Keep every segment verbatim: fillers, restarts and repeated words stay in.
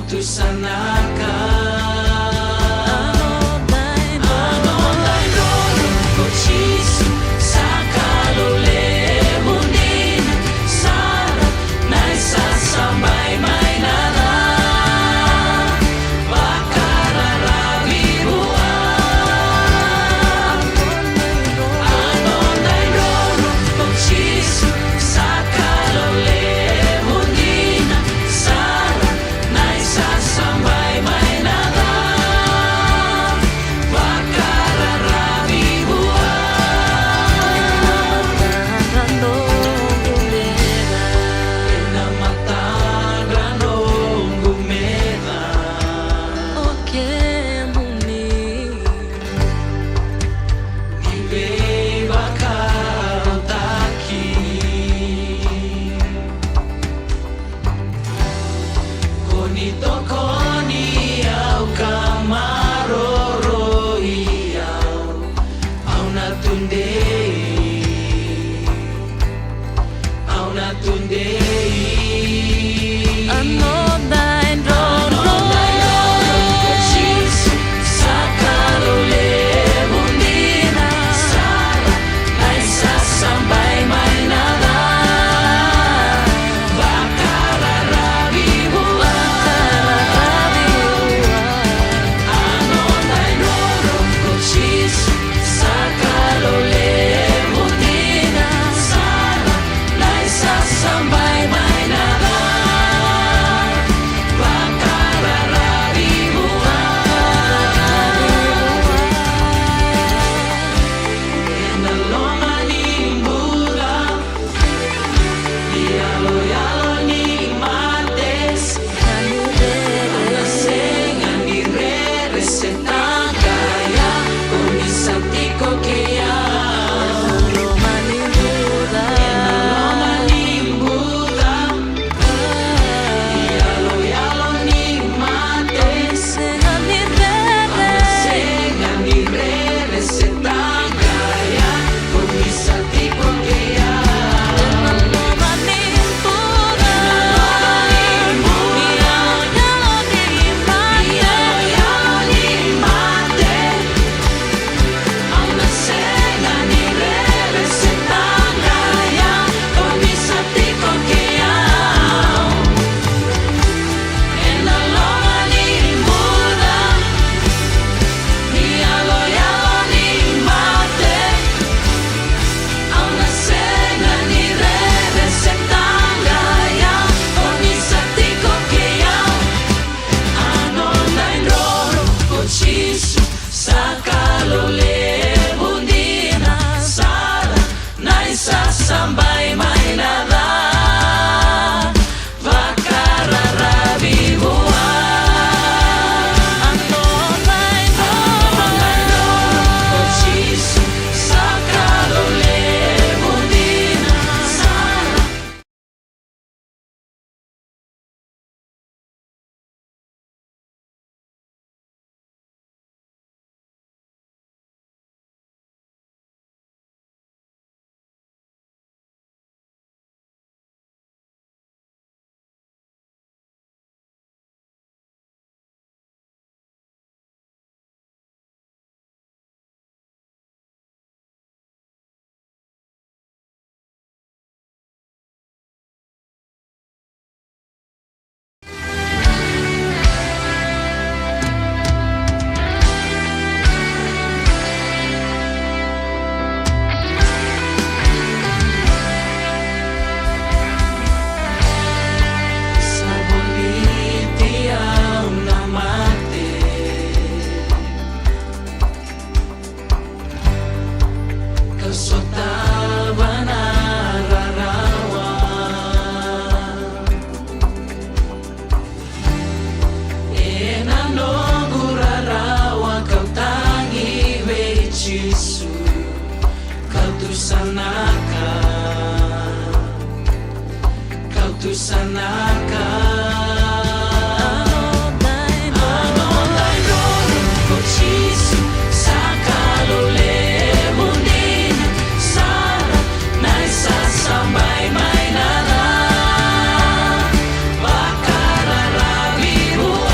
Tusanaka. A noda iDromu ko Jisu sa Kalou levu dina sara, na isasabai mai na ca, vakararavi vua. A noda iDromu ko Jisu sa Kalou levu dina sara, na isasabai mai na ca, vakararavi vua. Ena matadra noqu meca. Ena matadra noqu meca. O kemuni. Ni veivakarautaki. Ko ni tokoni au ka maroroi au, au na tudei, au na tudei. A noda iDromu ko Jisu sa Kalou levu dina sara, na isasabai mai na ca, vakararavi vua. A noda iDromu ko Jisu sa Kalou levu dina sara, na isasabai mai na ca, vakararavi vua. Ena loma ni bula, iyaloyalo ni mate, na sega ni rere se taqaya, ko ni sa tiko kei au. Ena loma ni bula, iyaloyalo ni mate, sega ni rere, sega ni rere se taqaya, ko ni sa tiko kei au. Ena loma ni bula, ena loma ni bula, iyaloyalo ni mate, iyaloyalo ni mate. Au na sega ni rere se taqaya, ko ni sa tiko kei au. Ena loma ni bula, iyaloyalo ni mate, au na sega ni rere se taqaya, ko ni sa tiko kei au. A noda iDromu ko Jisu sa Kalou levu dina sara, na isasabai mai na ca, vakararavi vua. A noda iDromu ko Jisu sa Kalou levu dina sara. Sa voliti au na mate, kau sotava na rarawa. Ena noqu rarawa kau tagi vei Jisu, kau tusanaka, kau tusanaka. A noda iDromu ko Jisu sa Kalou levu dina sara, na isasabai mai na ca, vakararavi vua.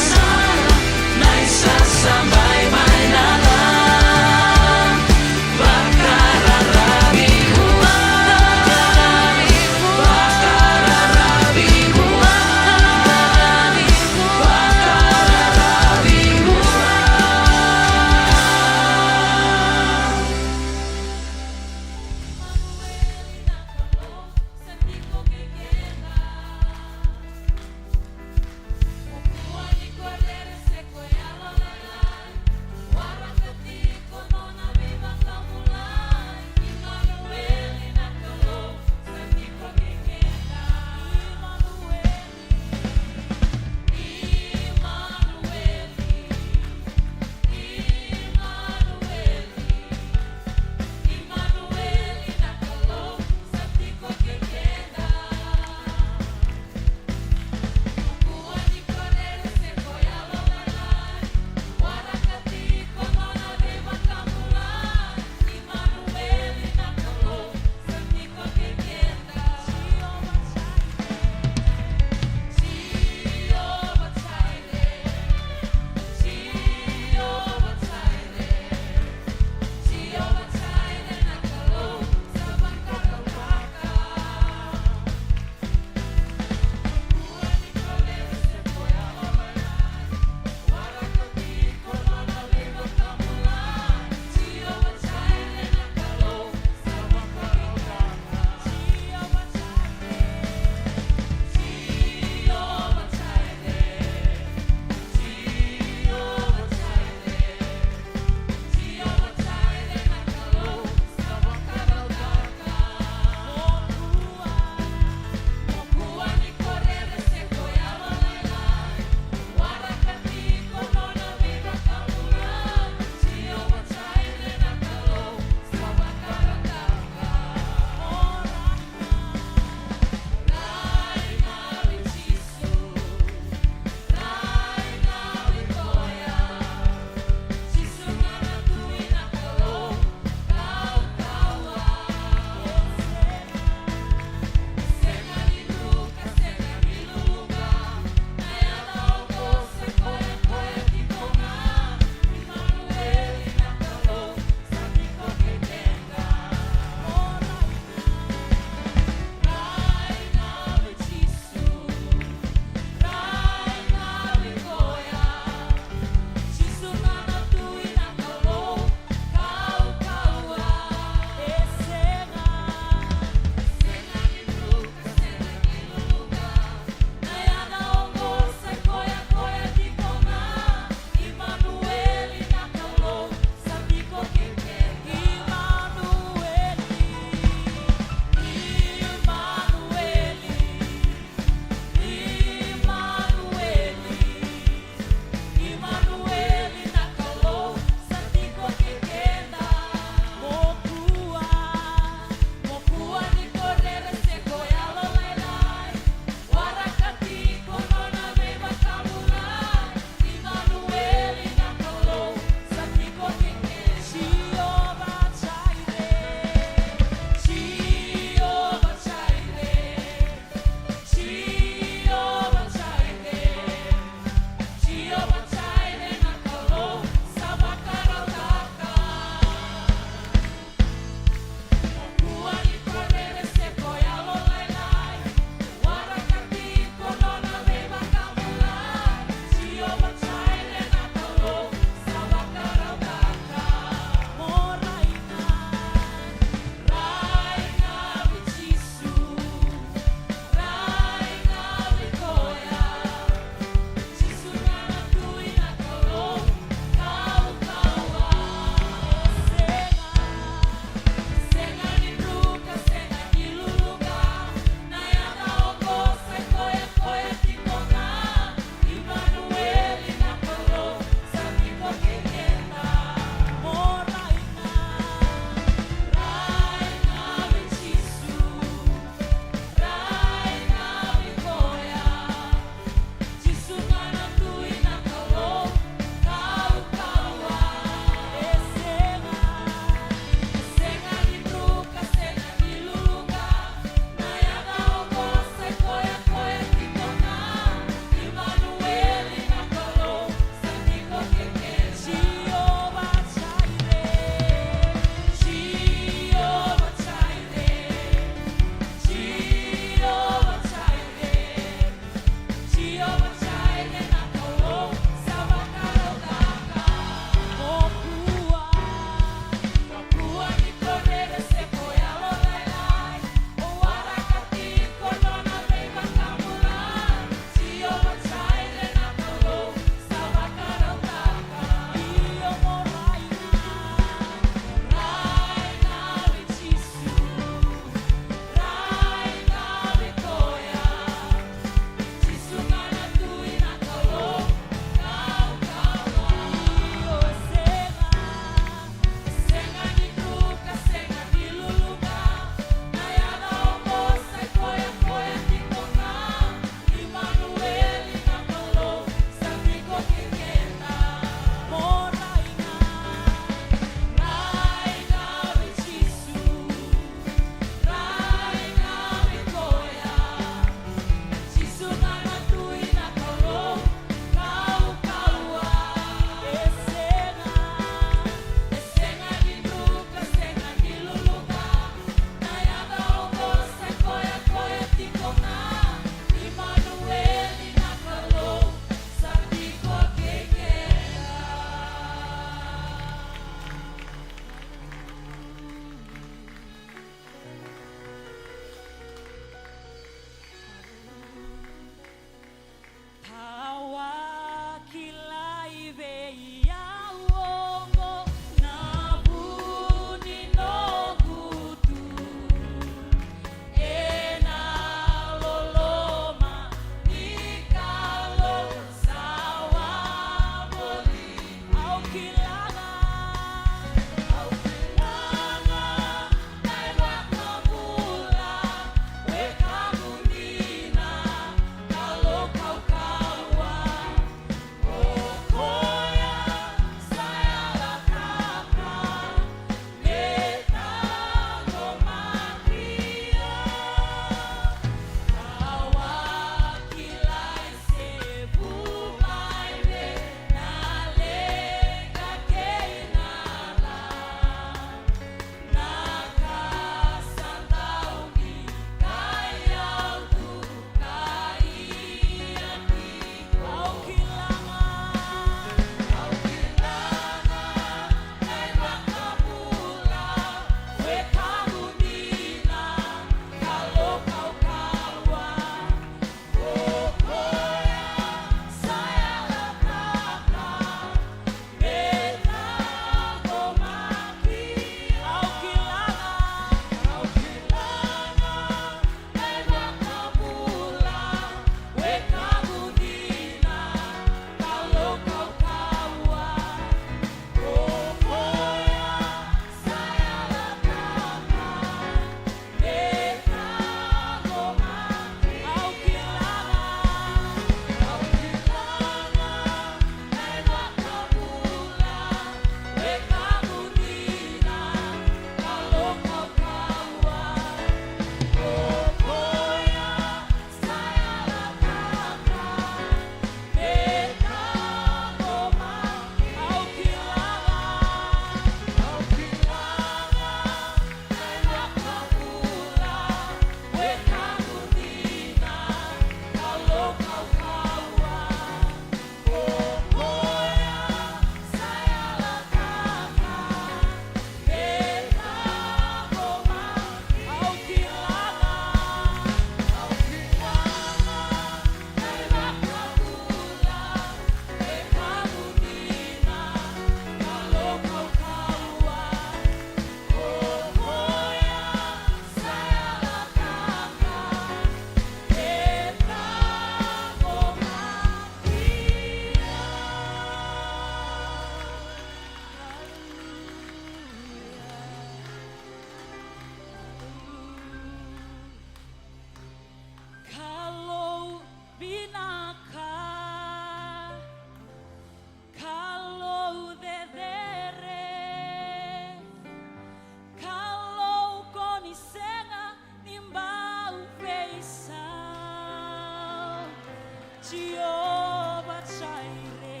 Jiova Jaire,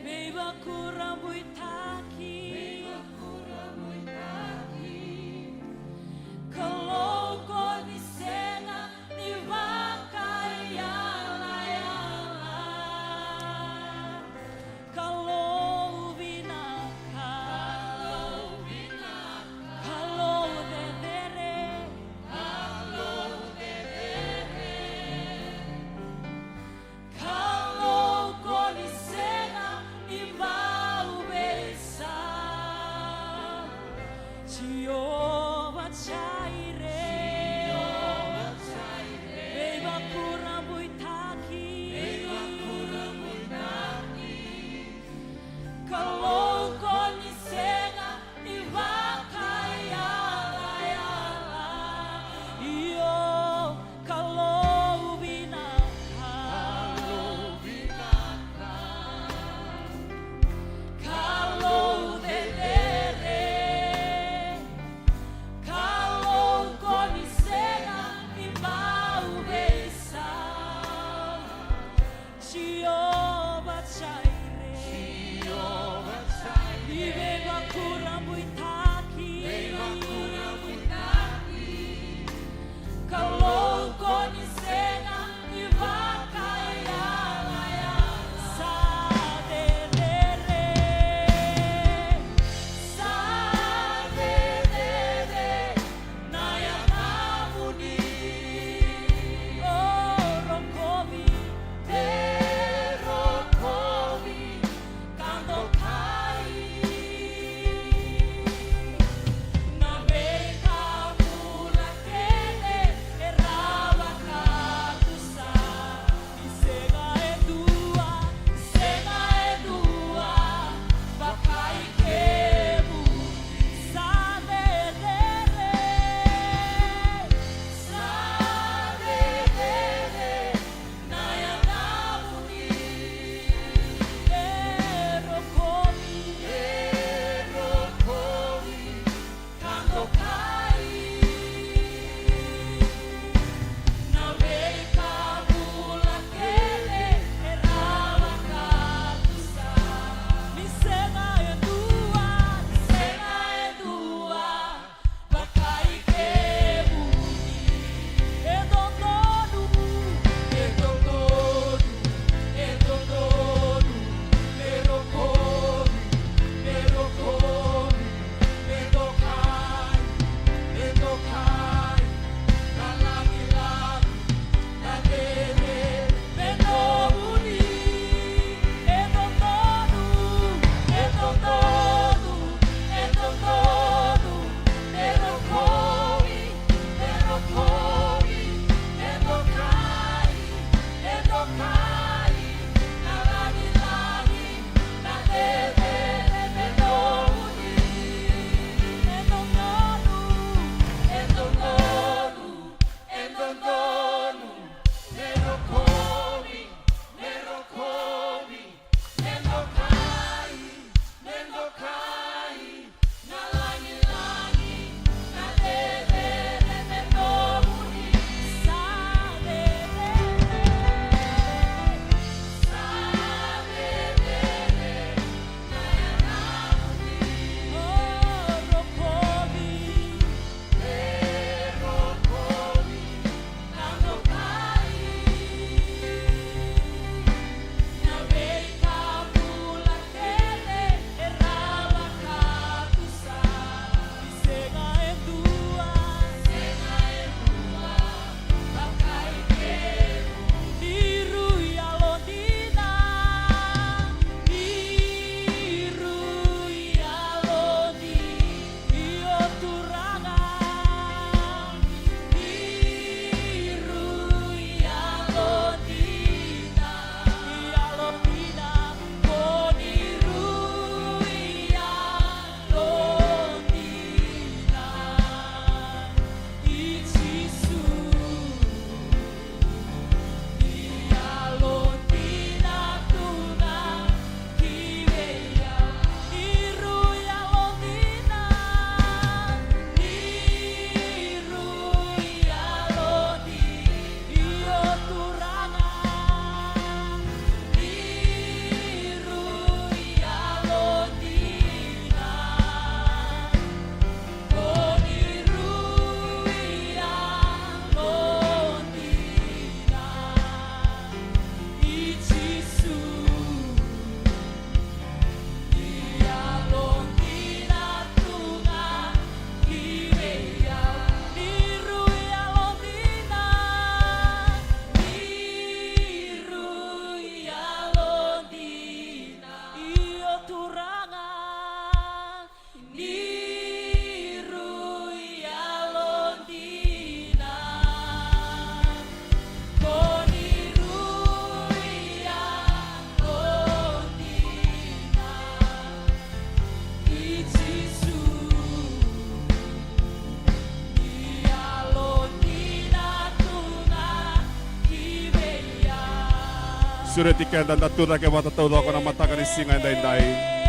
veivakurabuitaki. Kalou ko ni sega ni vakaiyalayala. Kalou vinaka. Kalou cecere. Kalou ko ni sega ni vau vei Sureti keda da tu cake vata taucoko na mataka ni siga edaidai.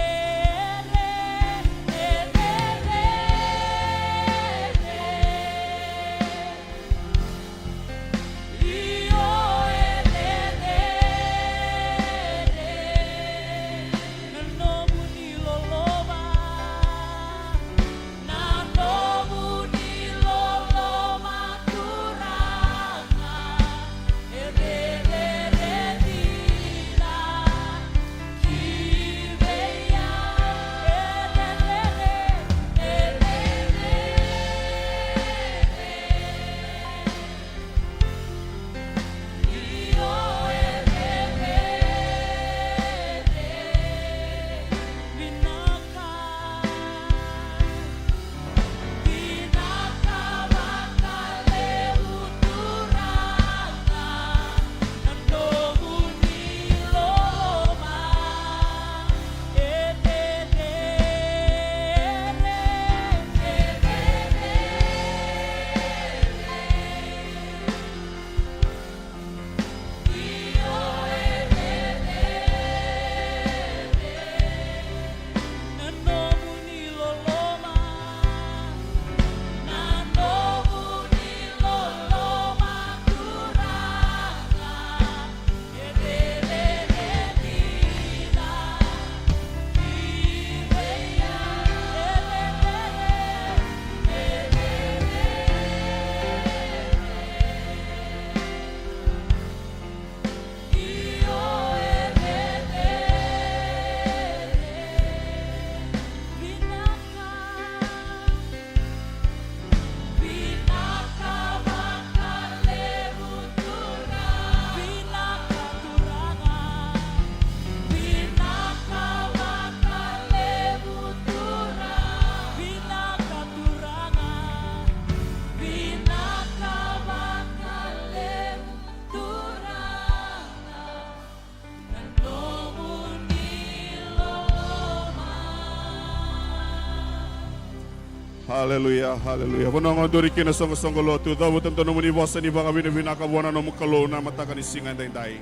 Haleluya, haleluya. Vanua ga o duri kina, soqosoqo lotu, cavuta dua nomuni vosa ni vakavinavinaka vua na nomu Kalou na mataka ni siga edaidai.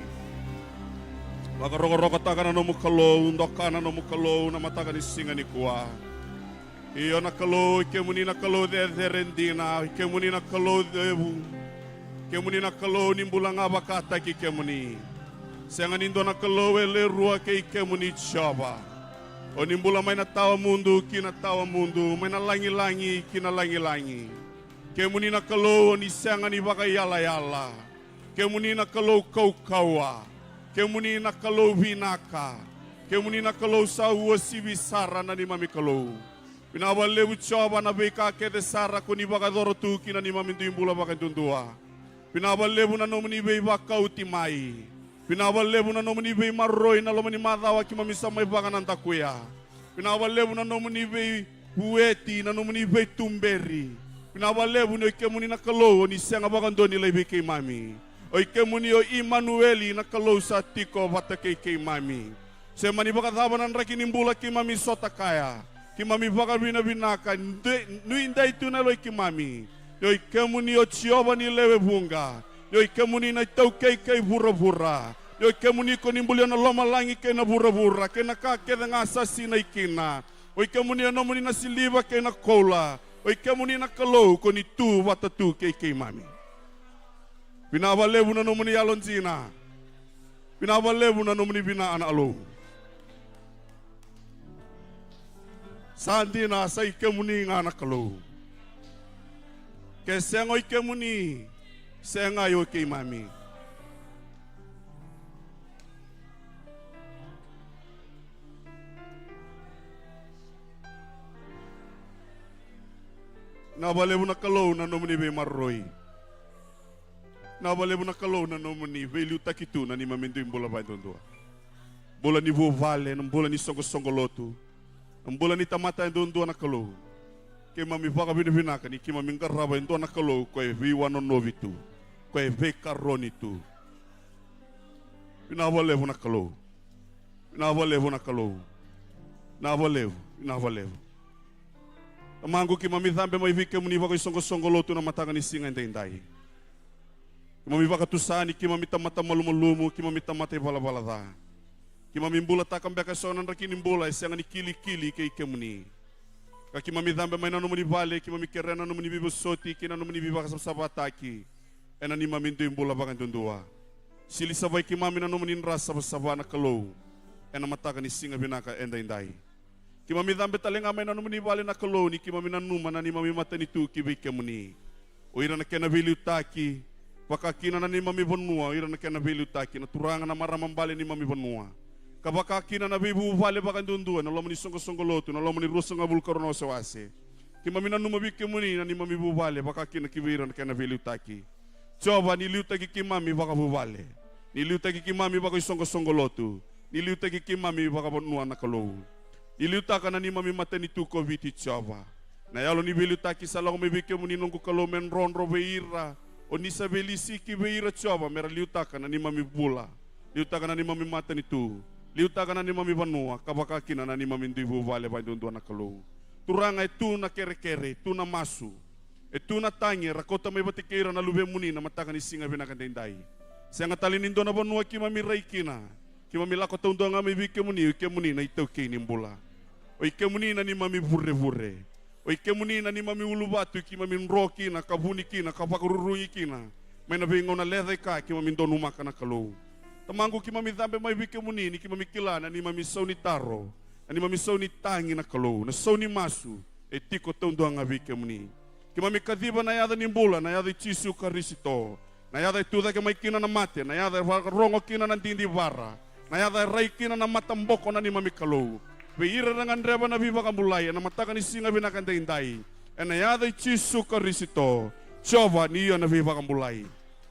Vakarokorokotaka na nomu Kalou, doka na nomu Kalou na mataka ni siga nikua. Io na Kalou, i kemuni na Kalou cecere dina, i kemuni na Kalou levu, kemuni na Kalou ni bula ga vakataki kemuni. Sega ni dua na Kalou e lewe rua kei kemuni Jiova. O ni bula mai na tawa mudu ki na tawa mudu, mai na lagilagi ki na lagilagi. Kemuni na Kalou o ni sega ni vakaiyalayala. Kemuni na Kalou kaukauwa. Kemuni na Kalou vinaka. Kemuni na Kalou sa uasivi sara na neimami Kalou. Vinaka vakalevu Jiova na veika kece sara ko ni vakayacora tu ki na neimami dui bula vakayadudua. Vinaka vakalevu na nomuni veivakauti mai. Vinaka vakalevu na nomuni veimaroroi na loma ni macawa keimami sa mai vakanadakuya. Vinaka vakalevu na nomuni veivueti, na nomuni veituberi. Vinaka vakalevu ni o i kemuni na Kalou o ni sega vakadua ni lai vei keimami. O i kemuni o Imanueli, na Kalou sa tiko vata kei keimami. Se mani vakacava na draki ni bula keimami sota kaya, keimami vakavinavinaka, de-, nuidei tu na yalo i keimami. Ni o i kemuni o Jiova ni lewe vuqa. Ni o i kemuni na itaukei kei vuravura. Ni o i kemuni ko ni bulia na lomalagi kei na vuravura kei na ka kece ga sa sinai kina. O i kemuni na nomuni na siliva kei na koula. O i kemuni na Kalou ko ni tu vata tu kei keimami. Vinaka vakalevu na nomuni yalo dina. Vinaka vakalevu na nomuni vinaka na Kalou. Sa dina sa i kemuni ga na Kalou. Ke sega o i kemuni, sega o keimami. Vinaka vakalevu na Kalou na nomuni veimaroroi. Vinaka vakalevu na Kalou na nomuni veiliutaki tu na neimami dui bula vakayadudua. Bula ni vuvale, na bula ni soqosoqo lotu, na bula ni tamata yadudua na Kalou. Keimami vakavinavinaka ni keimami qarava e dua na Kalou ko e veiwanonovi tu, ko e veikaroni tu. Vinaka vakalevu na Kalou. Vinaka vakalevu na Kalou. Vinaka vakalevu, vinaka vakalevu. Tamaqu, keimami cabe mai vei kemuni vakaisoqosoqo lotu na mataka ni siga edaidai. Keimami vakatusa ni keimami tamata malumalumu, keimami tamata ivalavala ca. Keimami bulataka beka eso na draki ni bula e sega ni kilikili kei kemuni. Ka keimami cabe mai na nomuni vale, keimami kerea na nomuni veivosoti kei na nomuni veivakasavasavataki ena neimami dui bula vakaduadua. Sili savai keimami na nomuni dra savasava na Kalou ena mataka ni siga vinaka edaidai. Keimami cabe tale ga mai na nomuni vale na Kalou ni keimami nanuma na neimami matanitu ki vei kemuni. O ira na kena veiliutaki, vaka kina na neimami vanua, o ira na kena veiliutaki na turaga na marama bale neimami vanua, ka vaka kina na veivuvale vakaduadua ena loma ni soqosoqo lotu, na loma ni ruasagavulu ka rua na wasewase. Keimami nanuma vei kemuni na neimami vuvale, vaka kina ki vei ira na kena veiliutaki. Jiova, ni liutaki keimami vakavuvale, ni liutaki keimami vakaisoqosoqo lotu, ni liutaki keimami vakavanua na Kalou. Ni liutaka na neimami matanitu ko Viti, Jiova. Na yalo ni veiliutaki sa lako mai vei kemuni, noqu Kalou, me drodro vei ira o ni sa veilisi ki vei ira, Jiova, me ra liutaka na neimami bula, liutaka na neimami matanitu, liutaka na neimami vanua, ka vaka kina na neimami dui vuvale vakaduadua na Kalou. Turaga, e tu na kerekere, e tu na masu, e tu na tagi era kauta mai vata kei ira na luvemuni na mataka ni siga vinaka edaidai. Sega tale ni dua na vanua keimami rai kina. Keimami lako taudua ga mai vei kemuni, o i kemuni na itaukei ni bula. O i kemuni na neimami vurevure. O i kemuni na neimami uluvatu keimami dro kina, ka vuni kina, ka vakarurugi kina mai na veigauna lecaika keimami donumaka na Kalou. Tamaqu, keimami cabe mai vei kemuni ni keimami kila na neimami sau ni taro, na neimami sau ni tagi na Kalou, na sau ni masu e tiko taudua ga vei kemuni. Keimami kaciva na yaca ni bula, na yaca i Jisu Karisito. Na yaca e tu cake mai kina na mate, na yaca e vakarogo kina na didivara, na yaca e rai kina na mataboko na neimami Kalou. Vei ira era gadreva na veivakabulai ena mataka ni siga vinaka edaidai, ena yaca i Jisu Karisito, Jiova, ni o na veivakabulai.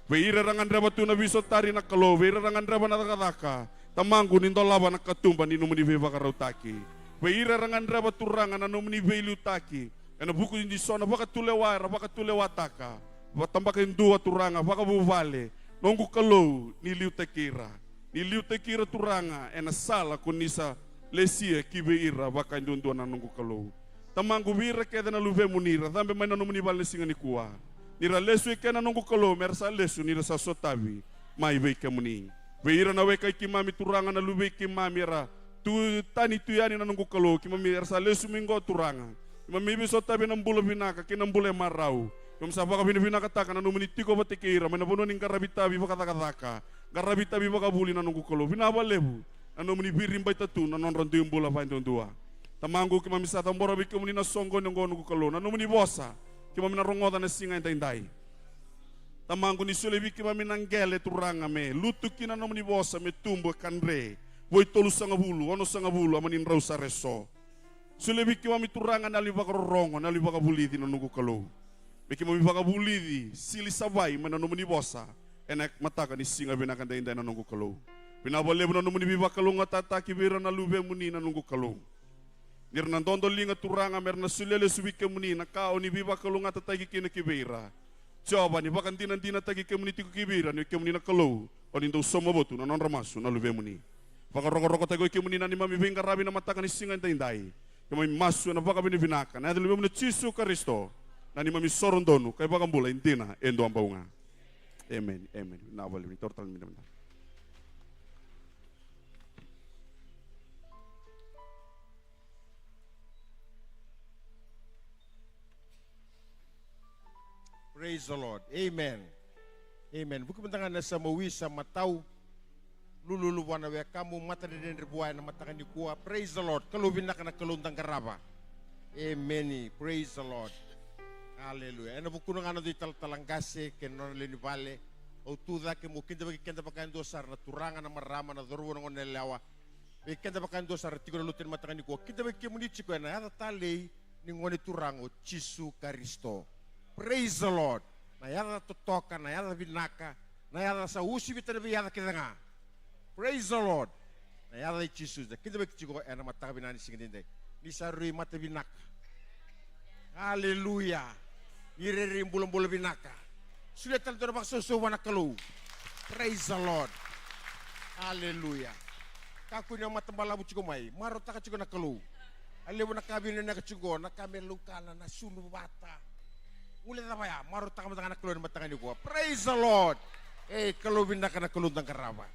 Vei ira era gadreva tu na veisotari na Kalou, vei ira era gadreva na cakacaka, Tamaqu, ni dolava na katuba ni nomuni veivakarautaki. Vei ira era gadreva, Turaga, na nomuni veiliutaki ena vuku ni so na vakatulewa era vakatulewataka, vakatabakidua, Turaga, vakavuvale, noqu Kalou, ni liutaki ira. Ni liutaki ira, Turaga, ena sala ko ni sa lesia ki vei ira vakaduadua na noqu Kalou. Tamaqu, vei ira kece na luvemuni ra cabe mai na nomuni vale na siga nikua, ni ra lesu eke na noqu Kalou, me ra sa lesu ni ra sa sotavi mai vei kemuni. Vei ira na weka i keimami, Turaga, na luvei keimami era tu tani tu yani na noqu Kalou, keimami era sa lesu mai qo, Turaga. Keimami veisotavi ena bula vinaka kei na bula e marau. Keimami sa vakavinavinakataka na nomuni tiko vata kei ira mai na vanua ni qaravi tavi vakacakacaka, qaravi tavi vakavuli na noqu Kalou. Vinaka vakalevu na nomuni viribaita tu na nodra dui bula vakaduadua. Tamaqu, keimami sa cabora vei kemuni na soqoni oqo, noqu Kalou, na nomuni vosa keimami na rogoca na siga edaidai. Tamaqu, ni solia vei keimami na qele, Turaga, me lutu kina na nomuni vosa, me tubu, e kadre, vo i tolusagavulu, onosagavulu, a mani drau sara eso. Solia vei keimami, Turaga, na yalo ni vakarorogo, na yalo ni vakavulici, na noqu Kalou, me keimami vakavulici sili savai mai na nomuni vosa ena mataka ni siga vinaka edaidai, na noqu Kalou. Vinaka vakalevu na nomuni veivakalougatataki vei ira na luvemuni, na noqu Kalou. Ni ra na dodoliga, Turaga, me ra na solia lesu vei kemuni na ka o ni veivakalougatataki kina ki vei ira. Jiova, ni vakadinadinataki kemuni tiko ki vei ira, ni o kemuni na Kalou, o ni dau sauma votu na nodra masu na luvemuni. Vakarokorokotaki o kemuni na neimami veiqaravi na mataka ni siga edaidai. Keimami masu ena vakavinavinaka ena yaca ni luvemuni o Jisu Karisito, na neimami soro donu ka iVakabula e dina e dua bau ga. Emeni, emeni. Vinaka vakalevu, ni taura tale na midamidam. Praise the Lord. Amen. Amen. Vuki mada ga na yasana, mawi sa matau. Lululu vua na wekamu, matadredredre vua ena mataka nikua. Praise the Lord. Kalou vinaka na Kalou da qarava. Emeni. Praise the Lord. Aleluya. Ena vukuna ga na dui talatala qase kei na nona lewe ni vale, au tu cake meu kidavaki keda vaka e dua sara na turaga, na marama, na cauravou, na goneyalewa. Vei keda vaka e dua sara tiko na lotu ena mataka nikua, kidavaki kemuni tiko ena yaca talei ni Gone Turaga o Jisu Karisito. Praise the Lord. Na yaca totoka, na yaca vinaka, na yaca sa uasivita na veiyaca kece ga. Praise the Lord. Na yaca i Jisu da kidavaki tiko ena mataka vinaka ni siga edaidai. Ni sa rui mata vinaka. Aleluya. Ni rairai bulabula vinaka. Solia tale dua na vakasausau vua na Kalou. Praise the Lord. Aleluya. Kakua ni o matabalavu tiko mai. Marautaka tiko na Kalou. A levu na ka vinaka tiko, na ka me laukana, na sulu vata. Gole cava ya, marautaka mada ga na Kalou ena mataka nikua. Praise the Lord. E, Kalou vinaka na Kalou da qarava.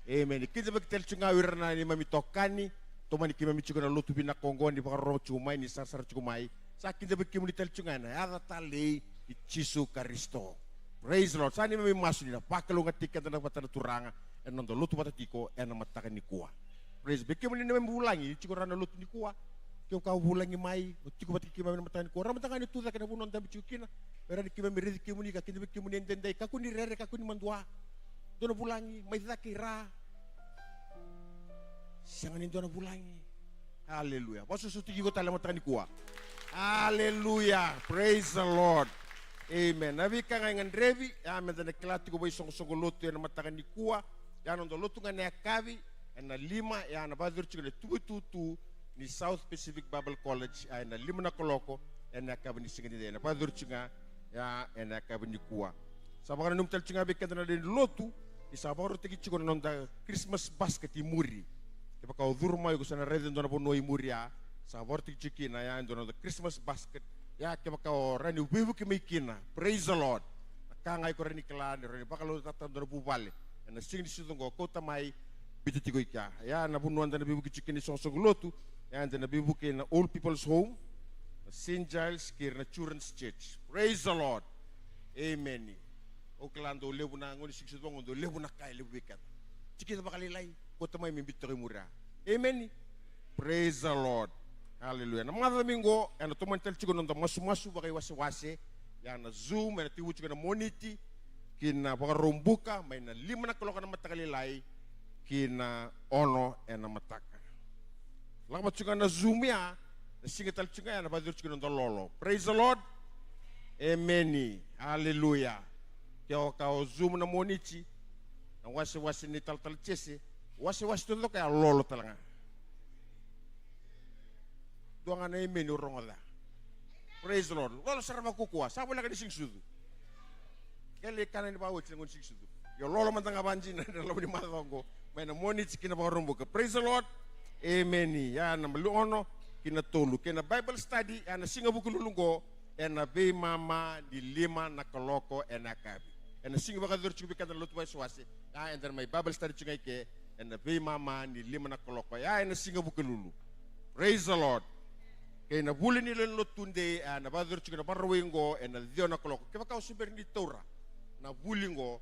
Emeni. Kidavaki tale tiko ga o ira na neimami itokani, tomani keimami tiko na lotu vinaka oqo, ni vakarorogo tiko mai, ni sarasara tiko mai. Sa kidavaki kemuni tale tiko ga ena yaca talei i Jisu Karisito. Praise the Lord. Sa neimami masu ni na vakalougatataki keda na vata na Turaga ena noda lotu vata tiko ena mataka nikua. Praise. Vei kemuni na neimami vulagi, ni tiko rawa na lotu nikua. Kevaka o vulagi mai, o tiko vata kei keimami na mataka nikua. Rawa mada ga ni tu cake na vanua o dabe tiko kina. Me rawa ni keimami raici kemuni ka kidavaki kemuni edaidai. Kakua ni rere, kakua ni madua. Dua na vulagi, mai cake i ra. Sega ni dua na vulagi. Aleluya. Vakasosomitaki iko tale mataka nikua. Aleluya. Praise the Lord. Amen. Na veika ga e gadrevi, ya meda na kila tiko vakaisoqosoqo lotu ena mataka nikua. Ya na noda lotu ga na yakavi, ena lima, ya na vakayacori tiko na tubututu ni South Pacific Bible College, ya ena lima na kaloko, ena yakavi ni siga ni dai, ena vakayacori tiko ga, ya ena yakavi nikua. Sa vakananumi tale tiko ga vei keda na lewe ni lotu, ni sa vakarautaki tiko na noda Christmas basket i muri. Kevaka o curu mai, o sa na raica e dua na vanua i muri ya, sa vakarautaki tiko kina ya e dua na noda Christmas basket. Ya kevaka o rawa ni veivuke mai kina. Praise the Lord. Na ka ga iko rawa ni kila, ni rawa ni vakalougatataka e dua na vuvale. Ena siga ni sucu oqo, kauta mai, biuta tiko i kea. Ya na vanua eda na veivuke tiko kina isoqosoqo lotu. Ya eda na veivuke na Old People's Home, na Saint Giles, kei ira na Children's Church. Praise the Lord. Amen. Au kila dau levu na gauna ni siga ni sucu oqo, dau levu na ka e levu vei keda. Tiko kina vakalailai, kauta mai me biuta toka i muri ya. Amen. Praise the Lord. Hallelujah. Na macawa mai oqo, ena tomani tale tiko na noda masumasu vakaiwasewase. Ya na Zoom, ena tekivu tiko ena Moniti, ki na Vakaraubuka, mai na lima na kaloko na mataka lailai, ki na ono ena mataka. Lako vata tiko ga na Zoom ya, na siga tale tiko ga ya na vakayacori tiko na noda lolo. Praise the Lord. Emeni. Aleluya. Kevaka o Zoom na Moniti, na wasewase ni talatala Jese, wasewase taucoko ya lolo tale ga. Dua ga na emeni au rogoca. Praise the Lord. Lolo sara vakaukaua. Sa voleka ni siga ni sucu. Kele kana ni vakaoti na gauna ni siga ni sucu. Io, lolo mada ga vakadina ena loma ni macawa oqo. Mai na Moniti ki na Vakaraubuka. Praise the Lord. Emeni. Ya na malu ono ki na tolu. Kei na Bible study, ya na siga Vukelulu oqo, ena veimama ni lima na kaloko ena yakavi. Ena siga vakayacori tiko vei keda na lotu wasewase. Ya eda na mai Bible study tiko ga i ke, ena veimama ni lima na kaloko. Ya ena siga Vukelulu. Praise the Lord. Kei na vuli ni lewe ni lotu Day, a, na vakayacori tiko na Vakarauwai oqo, ena ciwa na kaloko. Kevaka o se bera ni taura na vuli oqo,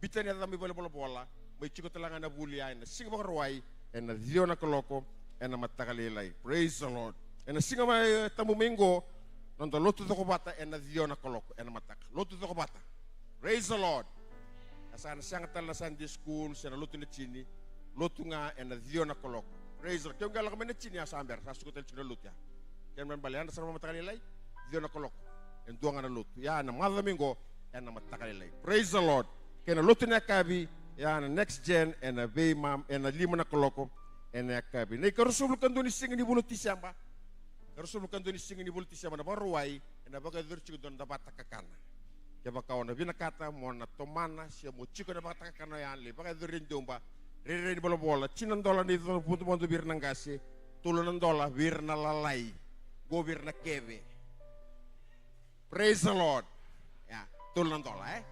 biuta na yaca mai valenivolavola, mai tiko tale ga na vuli ya ena siga Vakarauwai, ena ciwa na kaloko ena mataka lailai. Praise the Lord. Ena siga mai, e, tabu mai oqo, noda lotu cokovata ena ciwa na kaloko ena mataka. Lotu cokovata. Praise the Lord. A sa na sega tale na Sunday school se na lotu na tini. Lotu ga ena ciwa na kaloko. Praise the Lord. Ke o qai lako mai na tini, a sa bera, sa suka tale tiko na lotu ya. Kena ibalebale, yadra sara vakamataka lailai, ciwa na kaloko. E dua ga na lotu. Ya na macawa mai oqo, ena mataka lailai. Praise the Lord. Kei na lotu ena yakavi, ya na Next Gen, ena veimama, ena lima na kaloko ena yakavi. Na ikaruasagavulu ka dua ni siga ni vula o Tiseba. Ikaruasagavulu ka dua ni siga ni vula o Tiseba na Vakarauwai, ena vakayacori tiko e dua na davata kakana. Kevaka o na vinakata mo na tomana se mo tiko ena vakatakarakawa ya, lai vakayacori e Dioba, rairai ni volavola, tini na dola na icocovodovodo vei ira na qase, tolu na dola vei ira na lalai, qo vei ira na keve. Praise the Lord. Ya, tolu na dola, e?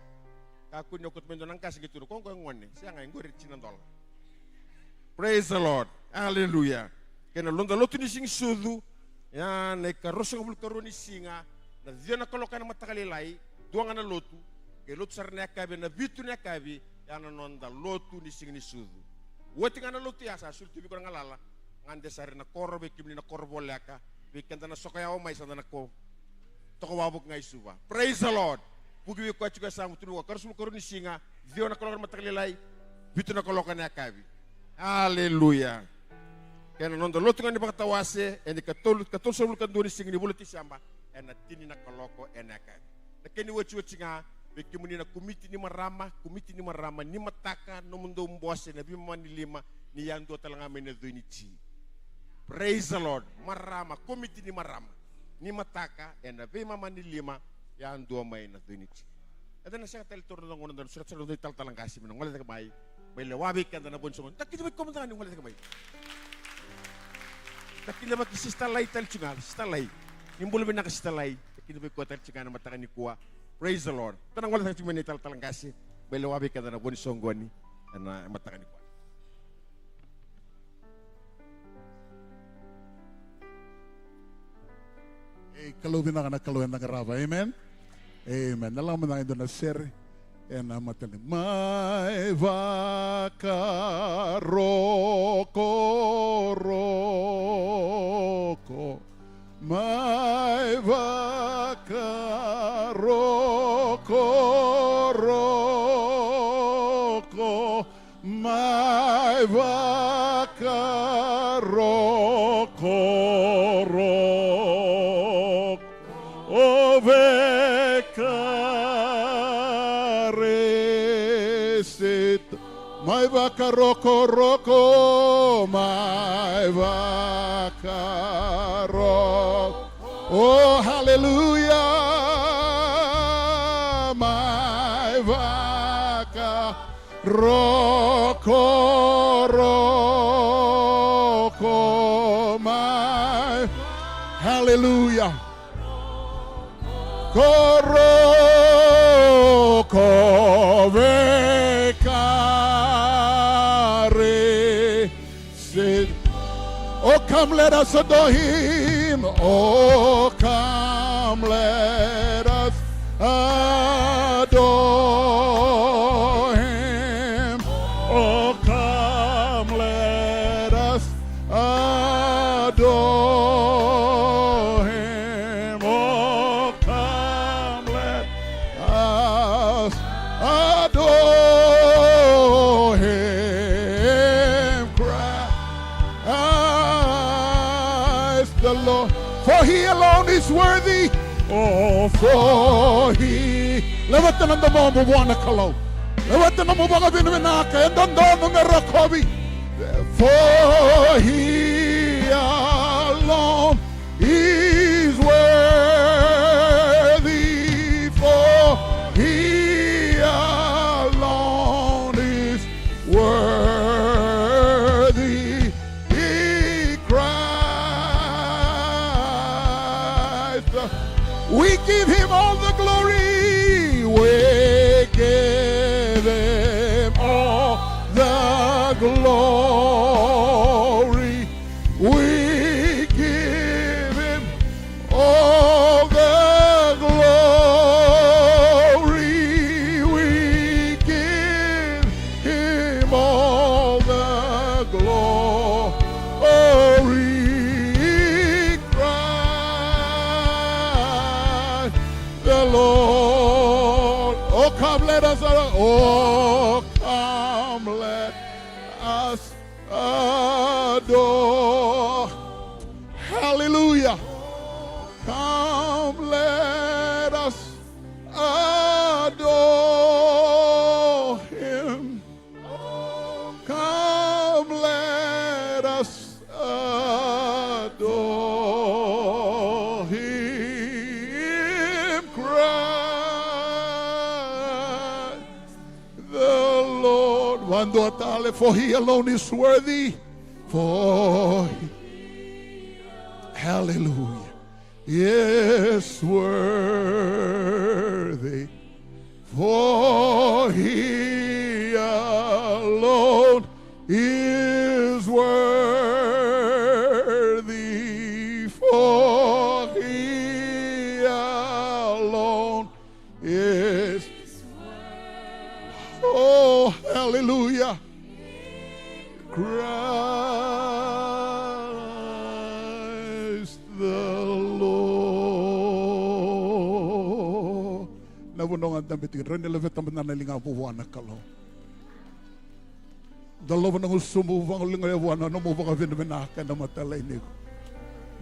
Kakua ni o kauta mai e dua na qase qai tukuna, ko qo e gone, sega, e qori e tini na dola. Praise the Lord. Hallelujah. Kei na noda lotu ni siga ni sucu, ya na ikaruasagavulu karua ni siga, na ciwa na kaloko ena mataka lailai, dua ga na lotu, kei lotu sara na yakavi, na vitu na yakavi, ya na noda lotu ni siga ni sucu. Oti ga na lotu ya sa soli tu vei iko na galala, gade sara ina koro, vei kemuni na koro voleka, vei keda na soka yawa mai sa da na ko toka wavoki ga i Suva. Praise the Lord. Vuki vei koya tiko e yasamu, tukuna vua, ikaruasagavulu karua ni siga, ciwa na kaloko na mataka lailai, vitu na kaloko na yakavi. Aleluya. Kei na noda lotu ga ni vakatawase, ena ikatolu, ikatolusagavulu ka dua ni siga ni vula o Tiseba, ena tini na kaloko ena yakavi. Na kena iotioti ga, vei kemuni na komiti ni marama, komiti ni marama, ni mataka, nomudou bose, na veimama ni lima, ni yadua tale ga mai na Coi ni Ji. Praise the Lord. Marama, komiti ni marama. Ni mataka, ena veimama ni lima, yadua mai na Coi ni Ji. Eda na sega tale ni taura na gauna, da na sureta sara na noda italatala qase me na gole cake mai, mai lewa vei keda na vosa ni soqo. Da kidavaki koya mada ga ni gole cake mai. Da kidavaki Sister Lai tale tiko ga, Sister Lai. Ni bula vinaka Sister Lai. Da kidavaki koya tale tiko ga ena mataka nikua. Praise the Lord. Da na gole cake tiko mai na italatala qase. Mai lewa vei keda na vo ni soqoni ena mataka nikua. E, Kalou vinaka na Kalou eda qarava. Amen. Amen. Na lako mada ga e dua na sere ena mataka. Mai vakarokoroko. Mai vakarokoroko, mai vakarokoroko, o vei Karisito. Mai vakarokoroko, mai vakaroko. Oh, hallelujah. Mai vakarokoroko, mai. Hallelujah. Koroko vei Karisito. Oh, come, let us adore him. Oh, come, let us adore him. Oh, come, let us adore him. Oh, come, let us adore him. Christ the Lord. For he alone is worthy. Oh, for he. Levata na domomu vua na Kalou. Levata na nomu vakavinavinaka, e dodonu me rokovi. For he alone is worthy, for he alone is worthy. He Christ. We give him all the glory. We give him all the glory. We give him all the glory. We give him all the glory. Christ the Lord. Oh, come, let us, oh, come, let us adore. Hallelujah. Come, let us adore him. Come, let us adore him, Christ the Lord. One more time, for he alone is worthy. For he, hallelujah, is worthy. For he alone is worthy. For he alone is. Oh, hallelujah. Christ the Lord. Na vanua ga dabe tiko, rawa ni laveta mada na ligamu vua na Kalou. Dolava na gusumu, vagolea vua na nomu vakavinavinaka ena mataka lailai nikua.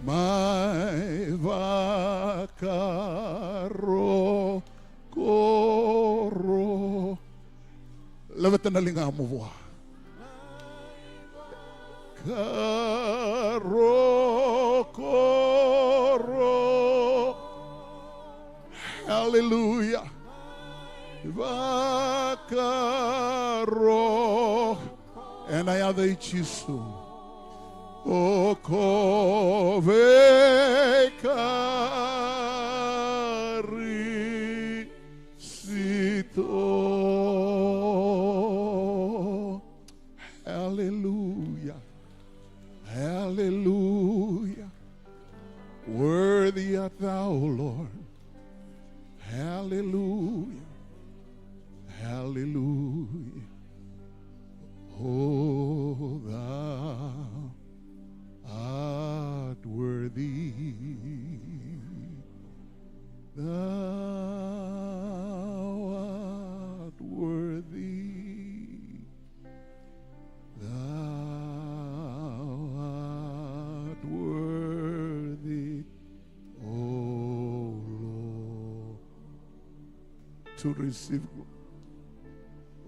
Mai vakarokoro. Laveta na ligamu vua. Karokoro. Hallelujah. Vakaro. Ena yaca i Jisu. O ko vei Karisito. Hallelujah. Hallelujah. Worthy art thou, Lord. Hallelujah. Hallelujah. Oh, thou art worthy. Thou art worthy. Thou art worthy, O Lord. To receive glo-,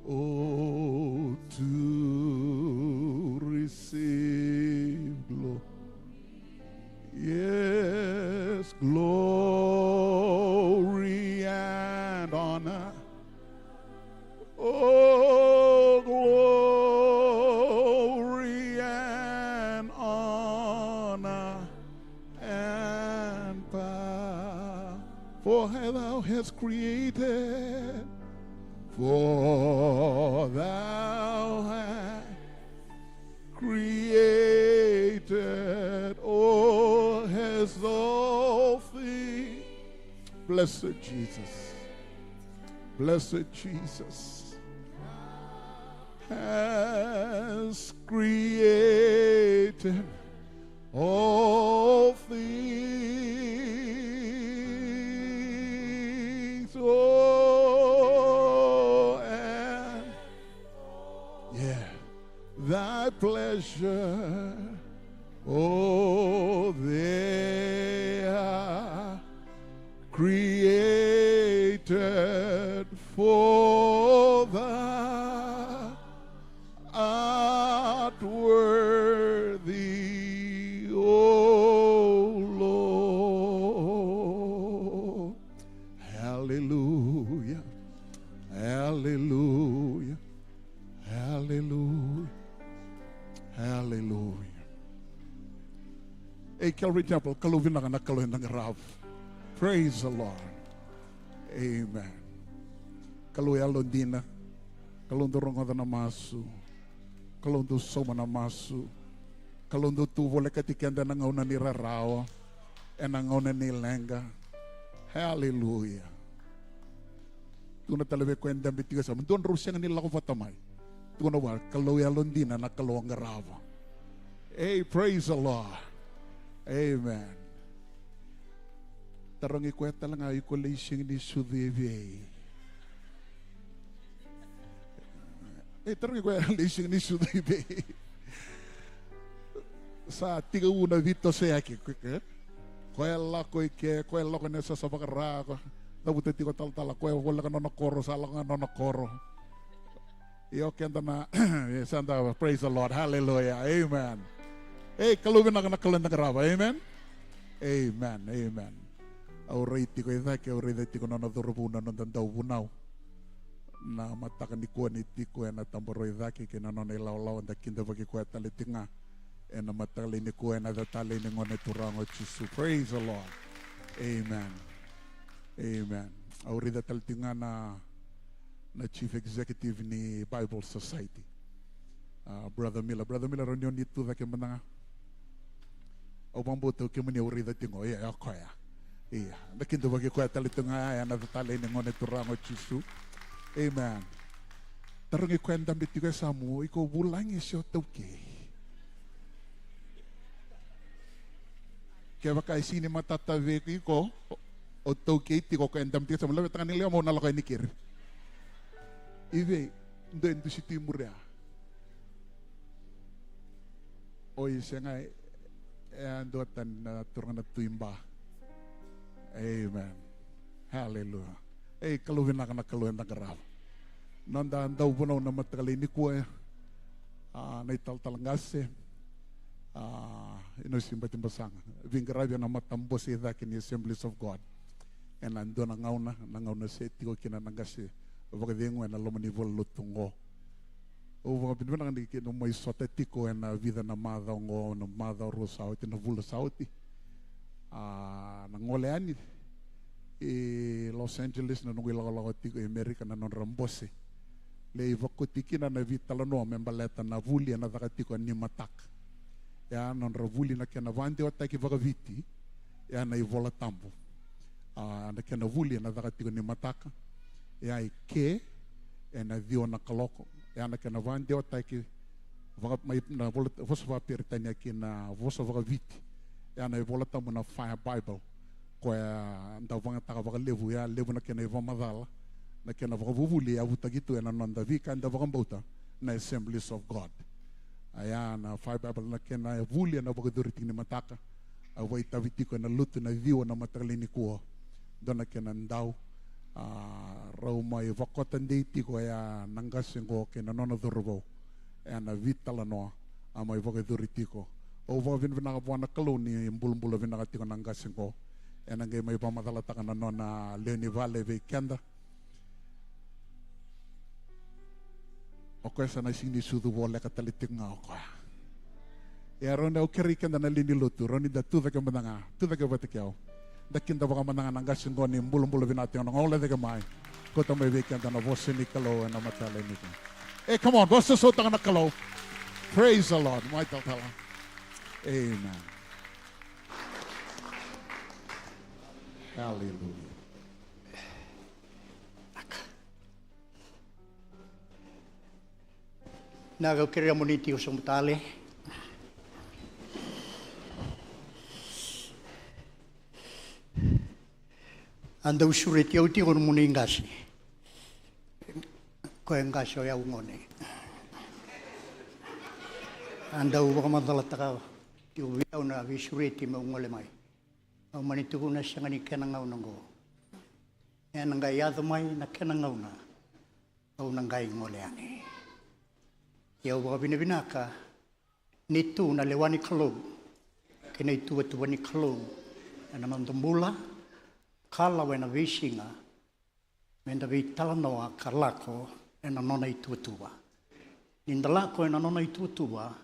oh, to receive glory. Yes, glory and honor. Oh, glory and honor and power. For thou hast created, for thou hast created, oh, hast all things. Blessed Jesus. Blessed Jesus. Hast created all things, oh, and yeah, thy pleasure, oh, they are created for thou art worthy, O Lord. Hallelujah. Hallelujah. Hallelujah. Hallelujah. Ei, Calvary Chapel, Kalou vinaka na Kalou eda qarava. Praise the Lord. Amen. Kalou yalodina. Kalou dau rogoca na masu. Kalou dau sauma na masu. Kalou dau tu volekati keda ena gauna ni rarawa, ena gauna ni leqa. Hallelujah. Tukuna tale vei koya e dabe tiko e yasamu, dua drau sega ni lako vata mai. Tukuna vua, Kalou yalodina na Kalou o qarava. Ei, praise the Lord. Amen. Tarogi koya tale ga, iko lai sega ni sucu i vei? Ei, tarogi koya, lai sega ni sucu i vei? Sa tekivu na veitosoyaki, e? Koya lako i ke, koya lako ena yasayasa vakara, koya cavuta tiko talatala, koya voleka nona koro, sa lako ga nona koro. Io, keda na, e, sa da, praise the Lord, hallelujah, amen. Ei, Kalou vinaka na Kalou eda qarava, amen. Amen, amen. Au rai tiko i cake, au raica tiko na nona cauravou na noda dauvunau. Na mataka nikua ni tiko ena tabarua i cake kei na nona ilawalawa, da kidavaki koya tale tiko ga ena mataka lailai nikua ena yaca talei ni Gone Turaga o Jisu. Praise the Lord. Amen. Amen. Au raica tale tiko ga na, na chief executive ni Bible Society. A, Brother Miller. Brother Miller, rawa ni o ni tu cake mada ga? Au vakabauta o kemuni au raica tiko. Ia, o koya. Ia, da kidavaki koya tale tiko ga ena yaca talei ni Gone Turaga o Jisu. Amen. Tarogi koya e dabe tiko e yasamu, iko vulagi se o taukei? Kevaka e sega ni matata vei iko, o, o taukei tiko, o koya e dabe tiko e yasamu, laveta ga ni lewa mo na lako yani i keri. I vei? Dua e dusi tu i muri ya. Oi, sega, e a duatani na turaga na Tui Ba. Amen. Hallelujah. Ei, Kalou vinaka na Kalou eda qarava. Noda dauvunau na mataka lailai nikua, a, na italatala qase, a, Inosi Batibasaga, veiqaravi ena matabose i cake ni Assemblies of God. Ena dua na gauna, na gauna se tiko kina na qase vakacegu ena loma ni valenilotu oqo. Au vakavinavinaka ni keitou mai sota tiko ena vica na macawa oqo, na macawa rua sa oti, na vula sa oti. A, na gole yani i Los Angeles na noqu ilakolako tiko i Amerika na nodra bose. lai vakoti kina na veitalanoa me baleta na vuli ena caka tiko ni mataka. Ia na nodra vuli na kena vakadewataki vakaviti, ia na iVola Tabu. A, na kena vuli ena caka tiko ni mataka, ia i ke ena ciwa na kaloko. Ia na kena vakadewataki vaka-, mai na vola, vosa vakaperitania kei na vosa vakaviti, ia na iVola Tabu na Fire Bible. Koya da vagataka vakalevu, ia levu na kena ivakamacala, na kena vakavuvuli e yavutaki tu ena noda veika eda vakabauta na Assemblies of God. A, ia na Fire Bible na kena vuli ena vakayacori tiko ni mataka. Au vakaitavi tiko ena lotu na ciwa na mataka lailai nikua. Dua na kena dau, a, rau mai vakota dei tiko, ia na qase qo kei na nona cauravou ena veitalanoa a mai vakayacori tiko. Au vakavinavinaka vua na Kalou ni bulabula vinaka tiko na qase qo. Ena qai mai vakamacalataka na nona lewe ni vale vei keda. O koya sa na sega ni sucu voleka tale tiko ga o koya. Ia rawa ni au kerei keda na lewe ni lotu, rawa ni da tucake mada ga, tucake vata kei au. Da kidavaka mada ga na qase qo ni bulabula vinaka tiko na gauna cake mai. Kauta mai vei keda na vosa ni Kalou ena mataka lailai nikua. E, come on, vakasausau taka na Kalou. Praise the Lord. Mai talatala. Amen. Hallelujah. Na kau kerea mo ni tiko sobu tale. A dau sureti au tiko nomuni qase. Koya e qase o yau gone. A dau vakamacalataka tiko vei au na veisureti meu gole mai. Au mani tukuna sega ni kena gauna oqo. Ena qai yaco mai na kena gauna. Au na qai gole yani. Ia au vakavinavinaka ni tu na lewa ni Kalou kei na ituvatuva ni Kalou ena noda bula, ka lawa ena veisiga me da veitalanoa ka lako ena nona ituvatuva. Ni da lako ena nona ituvatuva,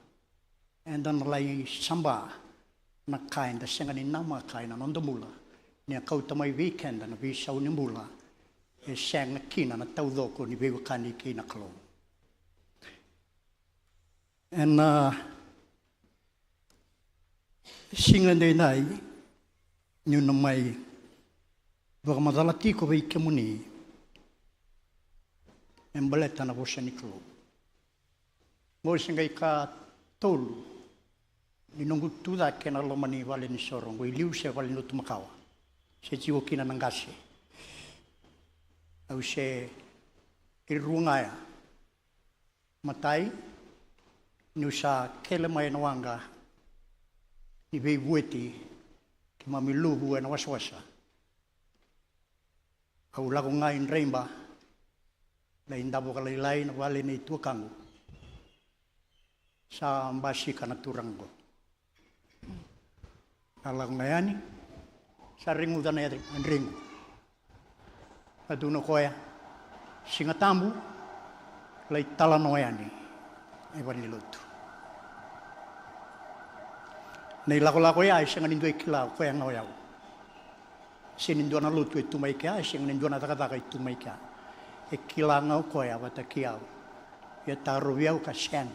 eda na lai saba na ka eda sega ni namaka ena noda bula, ni a kauta mai vei keda na veisau ni bula e sega kina na taucoko ni veiwekani kei na Kalou. Ena siga edaidai niu na mai vakamacala tiko vei kemuni me baleta na vosa ni Kalou. Qo se qai ka tolu ni noqu tucake ena loma ni vale ni soro, qo i liu se vale ni lotu makawa, se tiko kina na qase. Au se i rua ga ya. Matai, niu sa kele mai ena waqa ni veivueti keimami luvu ena wasawasa. Au lako ga i Draiba, lai davo ka lailai na vale nei tuakaqu. Sa basika na turaga qo. A lako ga yani, sa reguca na yadre-, na yadregu. A tukuna o koya, Siga Tabu, lai talanoa yani e valenilotu. Na ilakolako ya e sega ni dua e kila, o koya ga o yau. Sega ni dua na lotu e tu mai kea, e sega ni dua na cakacaka e tu mai kea. E kila ga o koya vata kei au. Ia tarovi au ka sega.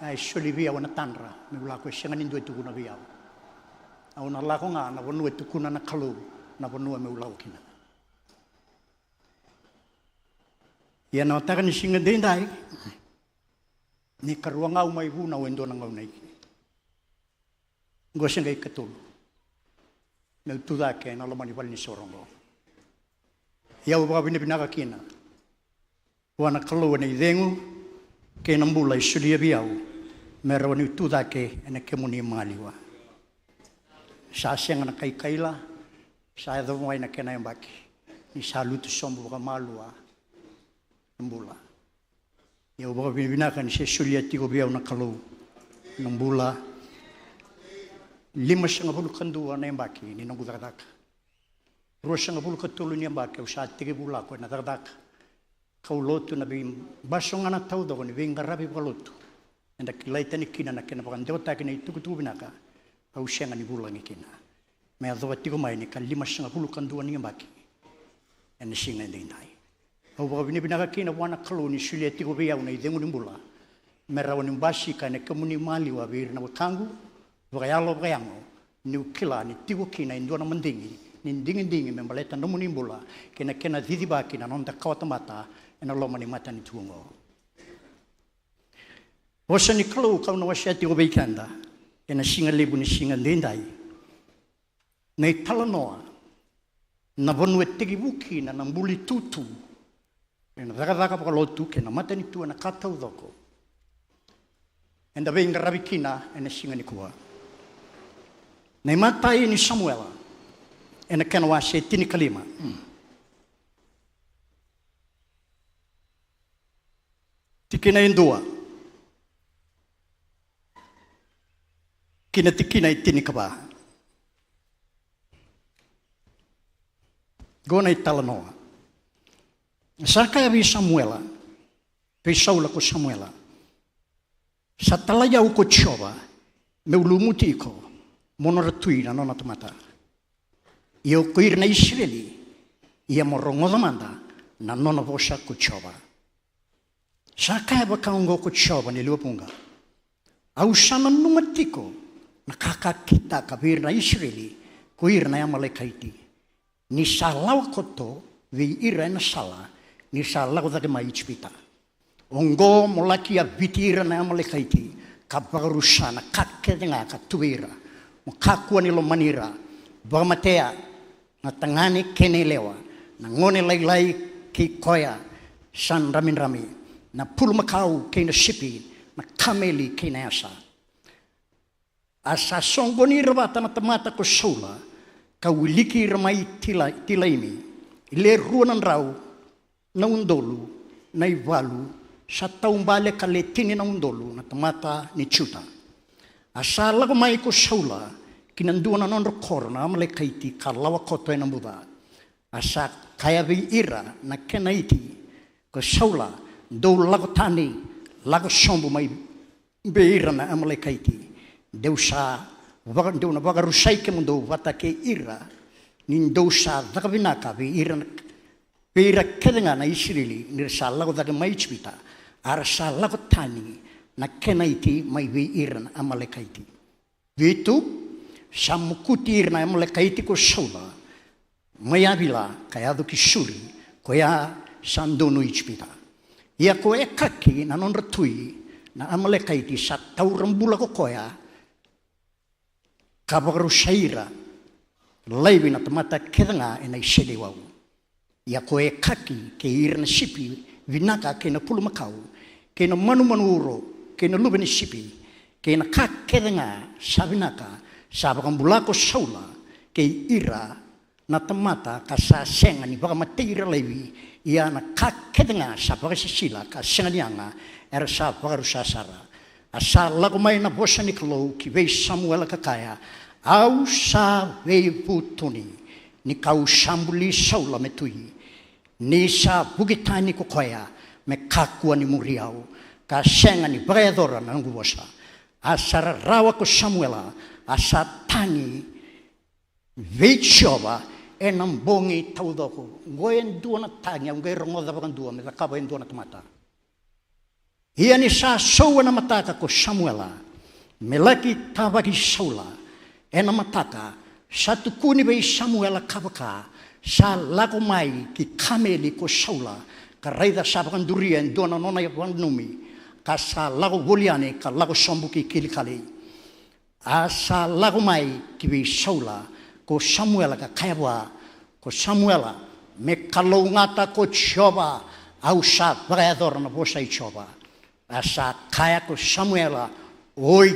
A e soli vei au ena tadra meu lako, e sega ni dua e tukuna vei au. Au na lako ga na vanua e tukuna na Kalou na vanua meu lako kina. Ia na mataka ni siga edaidai, ni karua ga au mai vunau e dua na gauna i ke. Qo se qai katolu meu tucake ena loma ni vale ni soro oqo. Ia au vakavinavinaka kina vua na Kalou ena icegu kei na bula e solia vei au me rawa niu tucake ena kemuni maliwa. Sa sega na kaikaila, sa yacova mai na kena yabaki ni sa lutu sobu vakamalua na bula. Ia au vakavinavinaka ni se solia tiko vei au na Kalou na bula. Limasagavulu ka dua na yabaki ni noqu cakacaka. Ruasagavulu ka tolu ni yabaki au sa tekivu lako ena cakacaka, kaulotu, na veibasogana taucoko ni veiqaravi vakalotu. Eda kilai tani kina na kena vakadewataki na itukutuku vinaka, au sega ni vulagi kina. Me yacova tiko mai ni ka limasagavulu ka dua ni yabaki ena siga edaidai. Au vakavinavinaka kina vua na Kalou ni solia tiko vei au na icegu ni bula me rawa niu basika ena kemuni maliwa vei ira na wekaqu, vakayalo vakayago, niu kila ni tiko kina e dua na madigi ni digidigi me baleta na nomuni bula kei na kena cicivaki na noda kawatamata ena loma ni matanitu oqo. Vosa ni Kalou kau na wasea tiko vei keda ena siga levu ni siga edaidai. Na italanoa, na vanua e tekivu kina na buli tutu ena cakacaka vakalotu kei na matanitu ena ka taucoko eda veiqaravi kina ena siga nikua. Na imatai ni Samuela ena kena wase tinikalima. Tikina e dua ki na tikina e tinikava. Qo na italanoa. Sa kaya vei Samuela, vei Saula ko Samuela, sa talai au ko Jiova meu lumuti iko mo nodra tui na nona tamata. Ia ko ira na Isireli, ia mo rogoca mada na nona vosa ko Jiova. Sa kaya vaka oqo ko Jiova ni lewe vuqa, au sa nanuma tiko na ka ka kitaka vei ira na Isireli ko ira na Amalekaiti, ni sa lawa koto vei ira ena sala ni sa lako cake mai Ijipita. Oqo mo laki yaviti ira na Amalekaiti ka vakarusa na ka kece ga ka tu vei ira, mo kakua ni lomani ira. Vakamatea na tagane kei na yalewa, na gone lailai kei koya sa dramidrami, na pulumakau kei na sipi, na kameli kei na yasa. A sa soqoni ira vata na tamata ko Saula, ka wiliki ira mai Tila-, Tilaimi, e le rua na drau na udolu na ivalu, sa taubale ka le tini na udolu na tamata ni Juta. A sa lako mai ko Saula ki na dua na nodra koro na Amalekaiti ka lawa koto ena buca. A sa kaya vei ira na Kenaiti ko Saula, dou lako tani, lako sobu mai vei ira na Amalekaiti. Dou sa vaka-, dou na vakarusai kemudou vata kei ira, ni dou sa caka vinaka vei ira na, vei ira kece ga na Isireli ni ra sa lako cake mai Ijipita, a ra sa lako tani na Kenaiti mai vei ira na Amalekaiti. Vitu, sa mokuti ira na Amalekaiti ko Saula mai Avila ka yaco ki Suri, koya sa donu i Ijipita. Ia ko Ekaki na nodra tui na Amalekaiti sa taura bula ko koya ka vakarusai ira laivi na tamata kece ga ena iseleiwau. Ia ko Ekaki kei ira na sipi vinaka kei na pulumakau kei na manumanu uro kei na luve ni sipi kei na ka kece ga sa vinaka sa vakabula ko Saula kei ira na tamata ka sa sega ni vakamatei ira laivi, ia na ka kece ga sa vakasisila ka sega ni yaga era sa vakarusa sara. A sa lako mai na vosa ni Kalou ki vei Samuela ka kaya, au sa veivutuni ni kau sa buli Saula me tui, ni sa vuki tani ko koya me kakua ni muri au, ka sega ni vakayacora na noqu vosa. A sa rarawa ko Samuela, a sa tagi vei Jiova ena bogi taucoko. Oqo e dua na tagi au qai rogoca vakadua me cakava e dua na tamata. Ia ni sa sou ena mataka ko Samuela me laki tavaki Saula ena mataka, sa tukuni vei Samuela ka vaka, sa lako mai ki kameli ko Saula, ka raica sa vakaduria e dua na nona ivakananumi, ka sa lako voli yani ka lako sobu ki Kilikali. A sa lako mai ki vei Saula ko Samuela ka kaya vua, ko Samuela, me kalougata ko Jiova, au sa vakayacora na vosa i Jiova. A sa kaya ko Samuela, oi,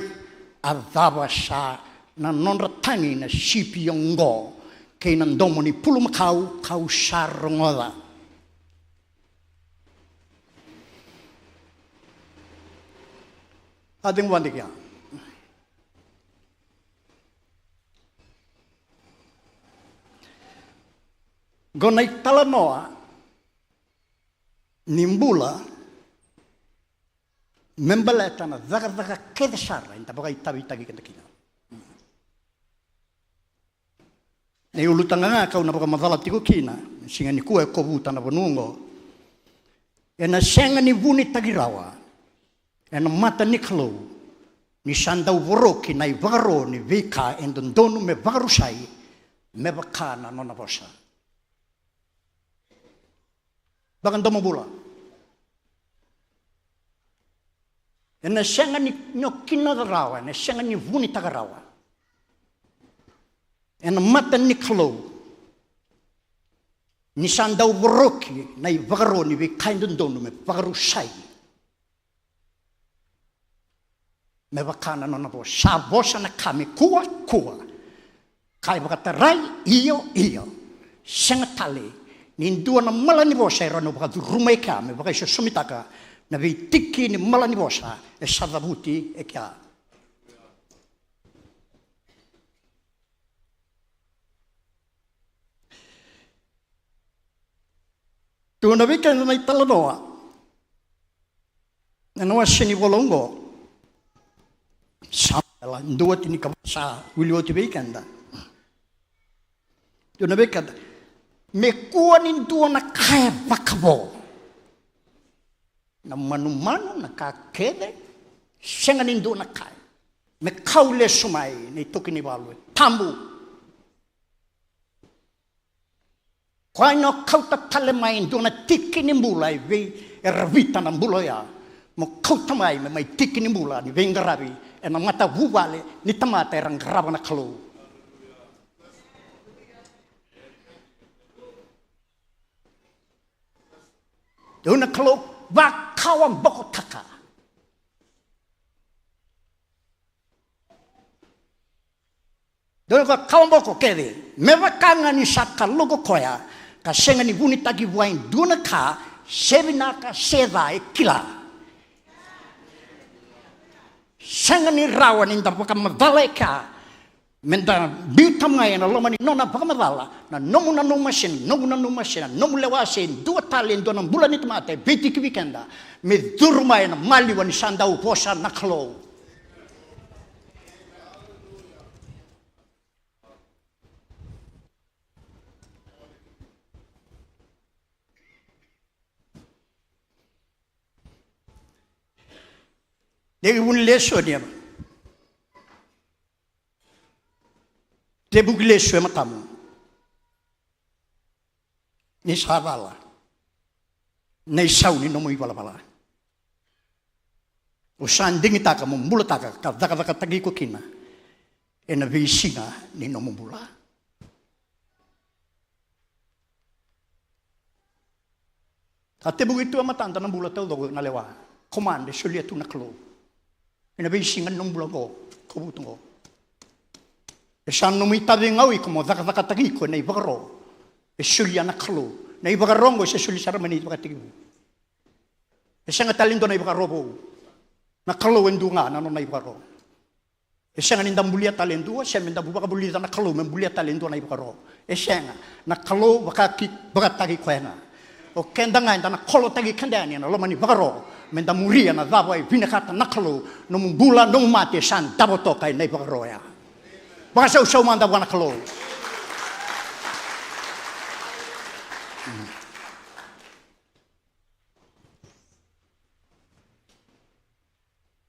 a cava sa na nodra tagi na sipi oqo kei na domo ni pulumakau kau sa rogoca? A cegu vadi kea. Qo na italanoa ni bula me baleta na cakacaka kece sara eda vakaitavitaki keda kina. Na iulutaga ga kau na vakamacala tiko kina, siga nikua e kovuta na vanua oqo. Ena sega ni vunitaki rawa ena mata ni Kalou ni sa dau voroki na ivakaro ni veika e dodonu me vakarusai me vaka na nona vosa. Vakadomobula. Ena sega ni nyokina rawa, ena sega ni vunitaka rawa ena mata ni Kalou ni sa dau voroki na ivakaro ni veika e dodonu me vakarusai me vaka na nona vosa. Sa vosa na ka me kua, kua. Ka e vakatarai, io, io. Sega tale ni dua na mala ni vosa e rawa ni vakacuruma e kea me vakaisosomitaka na veitiki ni mala ni vosa e sa cavuti e kea. Tu na vei keda na italanoa ena wase ni vola oqo. Samuela dua tinikava, sa wili oti vei keda. Tu na vei keda, me kua ni dua na ka e vakavo. Na manumanu, na ka kece, sega ni dua na ka e. Me kau lesu mai na itoki ni valu e tabu. Koya na kauta tale mai e dua na tiki ni bula e vei era vita na bula oya. Mo kauta mai me mai tiki ni bula ni veiqaravi ena matavuvale ni tamata era qarava na Kalou. Dou na Kalou vakawabokotaka. Dou na ka kawaboko kece me vaka ga ni sa Kalou ko koya, ka sega ni vunitaki vua e dua na ka, se vinaka se ca e kila. Sega ni rawa ni da vakamacala e kea, me da biuta mai ena loma ni nona vakamacala na nomu nanuma se na noqu nanuma se na nomu lewa se dua tale e dua na bula ni tamata e veitiki vei keda, me curu mai ena maliwa ni sa dau vosa na Kalou. Dei vuni lesu ni ema. Tevuki lesu e matamu. Ni sa cala na isau ni nomu ivalavala. O sa digitaka mo bulataka ka cakacakataki iko kina ena veisiga ni nomu bula. A tevuki tu e matada na bula taucoko na lewa. Komada e solia tu na Kalou. Ena veisiga ni nomu bula oqo, kovuta oqo. E sa nomu itavi ga o iko mo cakacakataki iko ena ivakaro e solia na Kalou. Na ivakaro oqo e se soli sara mai na ivakatekivu. E sega tale ni dua na ivakaro vou. Na Kalou e dua ga na nona ivakaro. E sega ni da bulia tale e dua, se me da vakavulica na Kalou me bulia tale e dua na ivakaro. E sega, na Kalou vakaki, vakataki koya ga. O keda ga eda na kolotaki keda yani ena loma ni vakaro, me da muria na cava e vinakata na Kalou. Nomu bula, nomu mate, e sa davo toka ena ivakaro oya. Vakasausau mada vua na Kalou.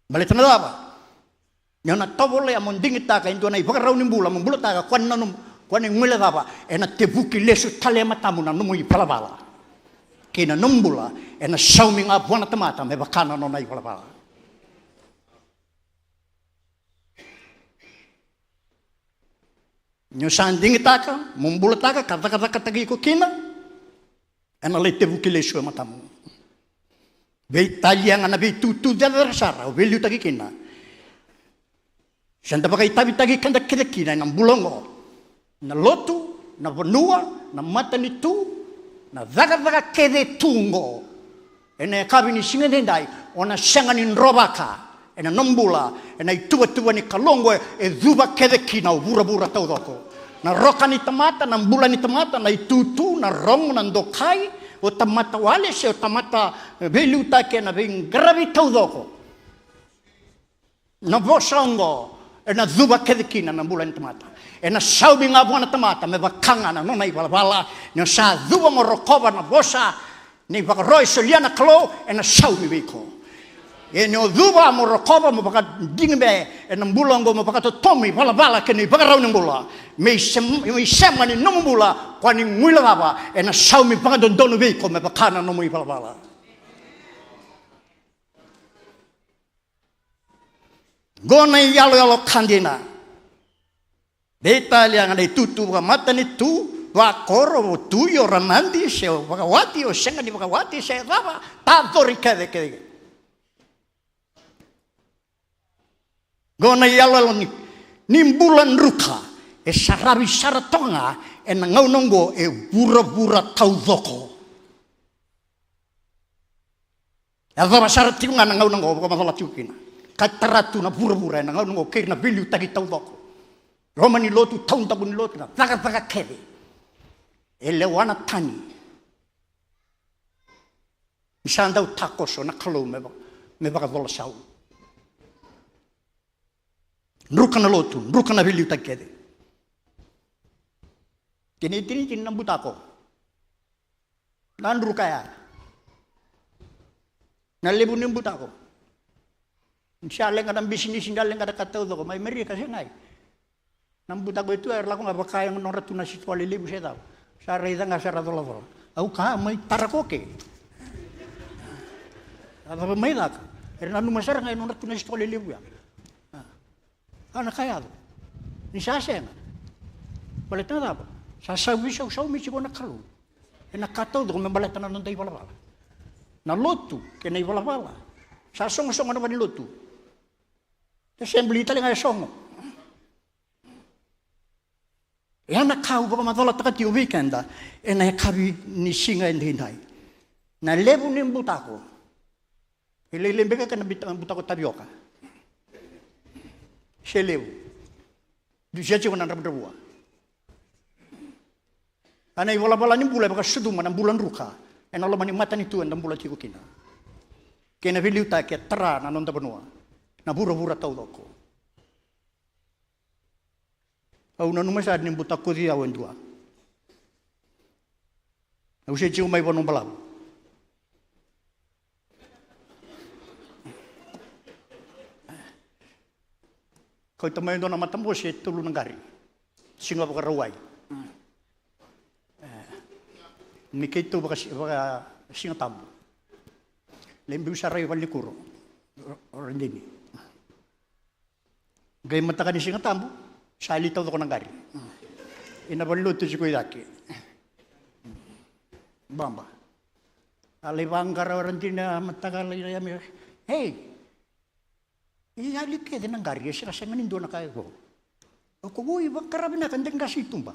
Baleta na cava? Ni o na tovolea mo digitaka e dua na ivakarau ni bula mo bulataka, koya na nomu, koya na guilecava, ena tevuki lesu tale e matamu na nomu ivalavala kei na nomu bula, ena saumi ga vua na tamata me vaka na nona ivalavala. Ni o sa digitaka mo bulataka ka cakacakataki iko kina, ena lai tevuki lesu e matamu. Veitalia ga na veitutu cecere sara o veiliutaki kina. Se da vakaitavitaki keda kece kina ena bula oqo, na lotu, na vanua, na matanitu, na cakacaka kece tu oqo. Ena yakavi ni siga edaidai, o na sega ni drovaka ena nomu bula ena ituvatuva ni Kalou oqo e cuva kece kina o vuravura taucoko. Na roka ni tamata, na bula ni tamata, na itutu, na rogo, na dokai, o tamata wale se o tamata veiliutaki ena veiqaravi taucoko. Na vosa oqo ena cuva kece kina na bula ni tamata. Ena saumi ga vua na tamata me vaka ga na nona ivalavala. Ni o sa cuva mo rokova na vosa, Ni vakaro e solia na Kalou ena saumi vei iko. Ia ni o cuva mo rokova mo vakadigi me ena bula oqo mo vakatotomi valavala kei na ivakarau ni bula. Me isem-, me isema ni nomu bula, koya ni guilecava ena saumi vakadodonu vei iko me vaka na nomu ivalavala. Qo na iyaloyalo ka dina. Veitalia ga na itutu vakamatanitu, vakoro, o tui, o ramadi, se o vakawati, o sega ni vakawati, se cava, tacori kece kece. Qo na iyaloyalo ni, ni bula druka, e saravi sara toka ga ena gauna oqo e vuravura taucoko. Yacova sara tiko ga na gauna oqo vakamacola tiko kina. Ka tara tu na vuravura ena gauna oqo kei na veiliutaki taucoko. Loma ni lotu, taudaku ni lotu, na cakacaka kece. E lewa na tani. Ni sa dau takoso na Kalou me va-, me vakacola sau. Druka na lotu, druka na veiliutaki kece. Tini, tini, tini na butako. Na druka ya. Na levu ni butako. Ni sa leqa na bisinisi, ni sa leqa na ka taucoko. Mai Merika se qai. Na butako e tu, era lako ga vaka e nodra tu na sitoa lelevu se cava. Sa raica ga sa ra colacola. Au ka mai tara koke. A cava mai caka. Era nanuma sara ga e nodra tu na sitoa lelevu ya. A. A na ka yaco. Ni sa sega. Baleta na cava? Sa sauvi sau, saumi tiko na Kalou. Ena ka taucoko me baleta na noda ivalavala. Na lotu, kei na ivalavala. Sa sogosogo na vale ni lotu. Assembly tale ga e sogo. E a na ka au vakamacolataka tiko vei keda, ena yakavi ni siga edaidai. Na levu ni butako. E lailai beka kena bita-, butako tavioka. Se levu. Dusia tiko na dravudravua. A na ivalavala ni bula e vakasucuma na bula druka. Ena loma ni matanitu eda bula tiko kina. Kei na veiliutaki e tara na noda vanua. Na vuravura taucoko. Au nanuma sara ni butakoci au e dua. Au se tiko mai Vanua Balavu. Kauta mai e dua na matabose e tolu na qari. Siga Vakarauwai. Ni keitou vaka, vaka Siga Tabu. Lai biu sara i valenikuro. O, o Radini. Qai mataka ni Siga Tabu, sa yali taucoko na qari. Ina valenilotu tiko i cake. Baba. A lai vaqara o Radini mataka lai yame. Ei! E yali kece na qari, e sega, sega ni dua na ka e vo. O ko vo i vaqara vinaka de qasi tuba.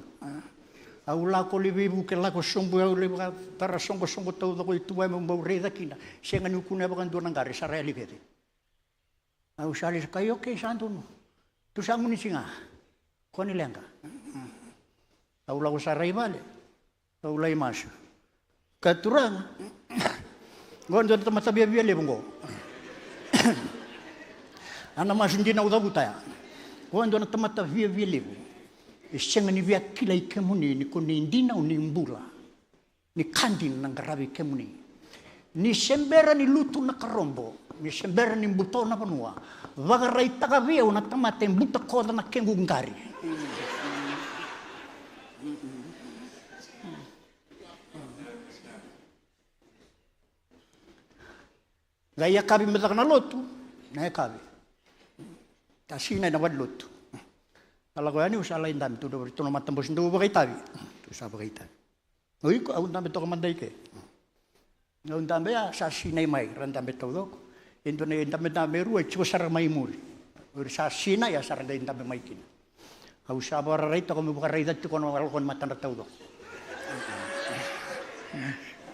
Au lako lai veivuke, lako sobu, au lai vakatara soqosoqo taucoko i tuba, meu bau raica kina. Sega ni kune vakadua na qari, sa ra yali kece. Au sa lai sa kai, okay, sa donu. Tu sa gunu tiko ga. Ko ni leqa. Au lako sara i vale. Au lai masu. Ka Turaga. Qo dua na tamata viavia levu qo. A na masu dina au cavuta ya. Qo dua na tamata viavia levu. E sega ni via kilai kemuni ni ko ni dina o ni bula. Ni ka dina na qaravi kemuni. Ni se bera ni lutu na karobo, ni se bera ni buto na vanua, vakaraitaka vei au na tamata e butakoca na kequ qari. Qai yakavi me caka na lotu, na yakavi. Sa sinai na valenilotu. A lako yani, au sa lai dabe, tou dau tou na matabose dau vakaitavi. Tou sa vakaitavi. O iko, au dabe toka mada i ke. Au dabe ya, sa sinai mai, ra dabe taucoko. E dua na idabedabe e rua e tiko sara mai muri. O ira sa sinai, a sa ra qai dabe mai kina. Au sa vakararai toka meu vakaraica tiko na lako ni matadra taucoko.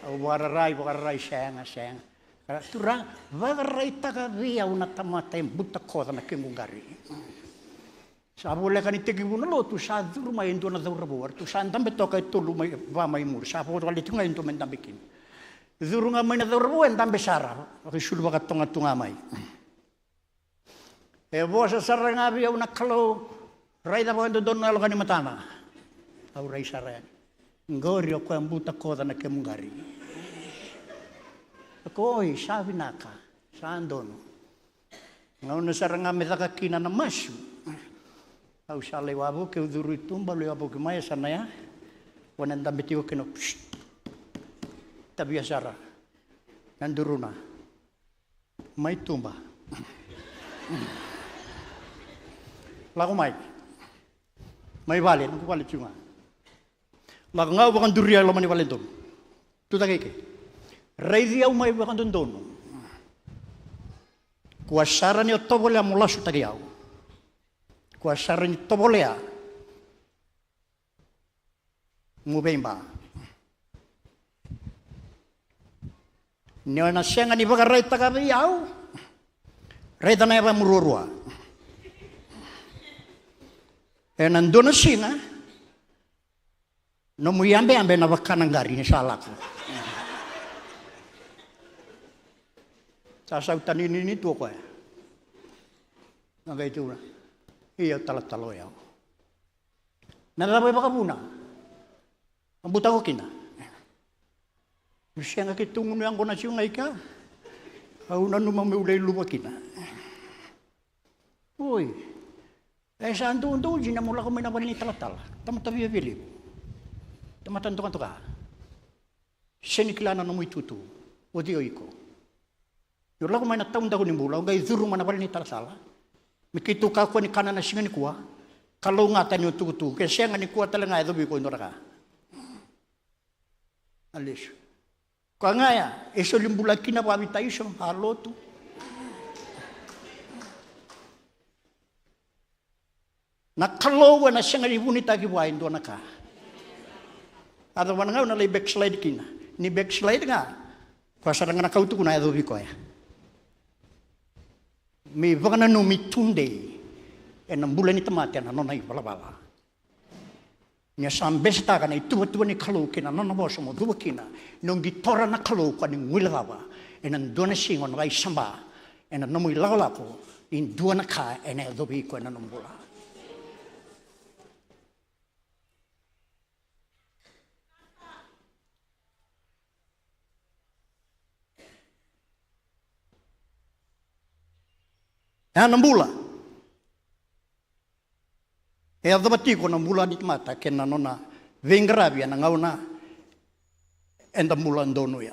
Au vakararai, vakararai, sega, sega. Ka, Turaga, vakaraitaka vei au na tamata e butakoca na kequ qari. Sa voleka ni tekivu na lotu, sa curu mai e dua na cauravou, eratou sa dabe toka e tolu mai, va mai muri, sa vakatoka tiko ga e dua me dabe kina. Curu ga mai na cauravou, e dabe sara, vakaisulu vakatoga tu ga mai. E vosa sara ga vei au na Kalou, raica vakadodonu na yaloka ni matana. Au rai sara yani. Qori o koya butakoca na kemu qari. Koi, sa vinaka, sa donu. Gauna sara ga me caka kina na masu, au sa lai wavoki, au curu i tuba, lai wavoki mai, e sa na ya. Ua na dabe tiko kina, psst. Tavia sara na duruna. Mai tuba. Lako mai. Mai vale, noqu vale tiko ga. Lako ga au vakaduria e loma ni vale donu. Tucake i ke. Raici au mai vakadodonu. Kua sara ni o tovolea mo lasutaki au. Kua sara ni tovolea mo veiba. Ni o na sega ni vakaraitaka vei au, raica na yava muruarua. Ena dua na siga, nomu iyabeyabe na vaka na qari ni sa lako. Sa sauta ninini tu o koya. Na qai tukuna, ia, talatala o yau. Na cava e vakavuna? A butako kina. Sega ke tu gunu yaqona siu ga i kea. Au nanuma meu lai luva kina. Oi. E sa doudou dina mo lako mai na vale ni talatala. Tamata viavialevu. Tamata dokadoka. Sega ni kila na nomu itutu. O cei o iko? Ni o lako mai na taudaku ni bula, o qai curu mai na vale ni talatala. Me keitou kakua ni kana na siga nikua. Kalougata ni o tukutuku. Ke sega nikua tale ga e yacovi iko e dua na ka. A lesu. Koya ga ya e soli bula kina vakavitaiso, a lotu. Na Kalou ena sega ni vunitaki vua e dua na ka. A cava na gauna lai backslide kina? Ni backslide ga, koya sara ga na ka au tukuna e yacovi koya. Me ivakananumi tudei ena bula ni tamata ena nona ivalavala. Ni a sa besetaka na ituvatuva ni Kalou kei na nona vosa mo cuva kina, ni o qitora na Kalou, koya ni guilecava. Ena dua na siga o na qai saba ena nomu ilakolako ni dua na ka ena yacovi iko ena nomu bula. Ena bula e yacova tiko na bula ni tamata kei na nona veiqaravi ena gauna eda bula donuya.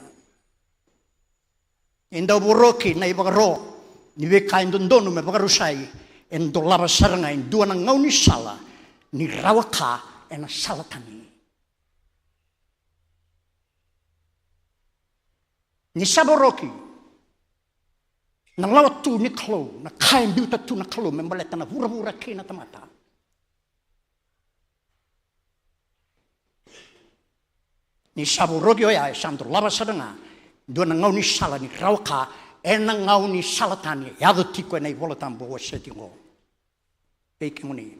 E dau voroki na ivakaro ni veika e dodonu me vakarusai, e dolava sara ga e dua na gaunisala ni rawa ka ena sala tani. Ni sa voroki na lawa tu ni Kalou, na ka e biuta tu na Kalou me baleta na vuravura kei na tamata. Ni sa voroki oya e sa dolava sara ga dua na gaunisala ni rawa ka ena gaunisala tani, e yaco tiko ena iVola Tabu au wasea tiko oqo. Vei kemuni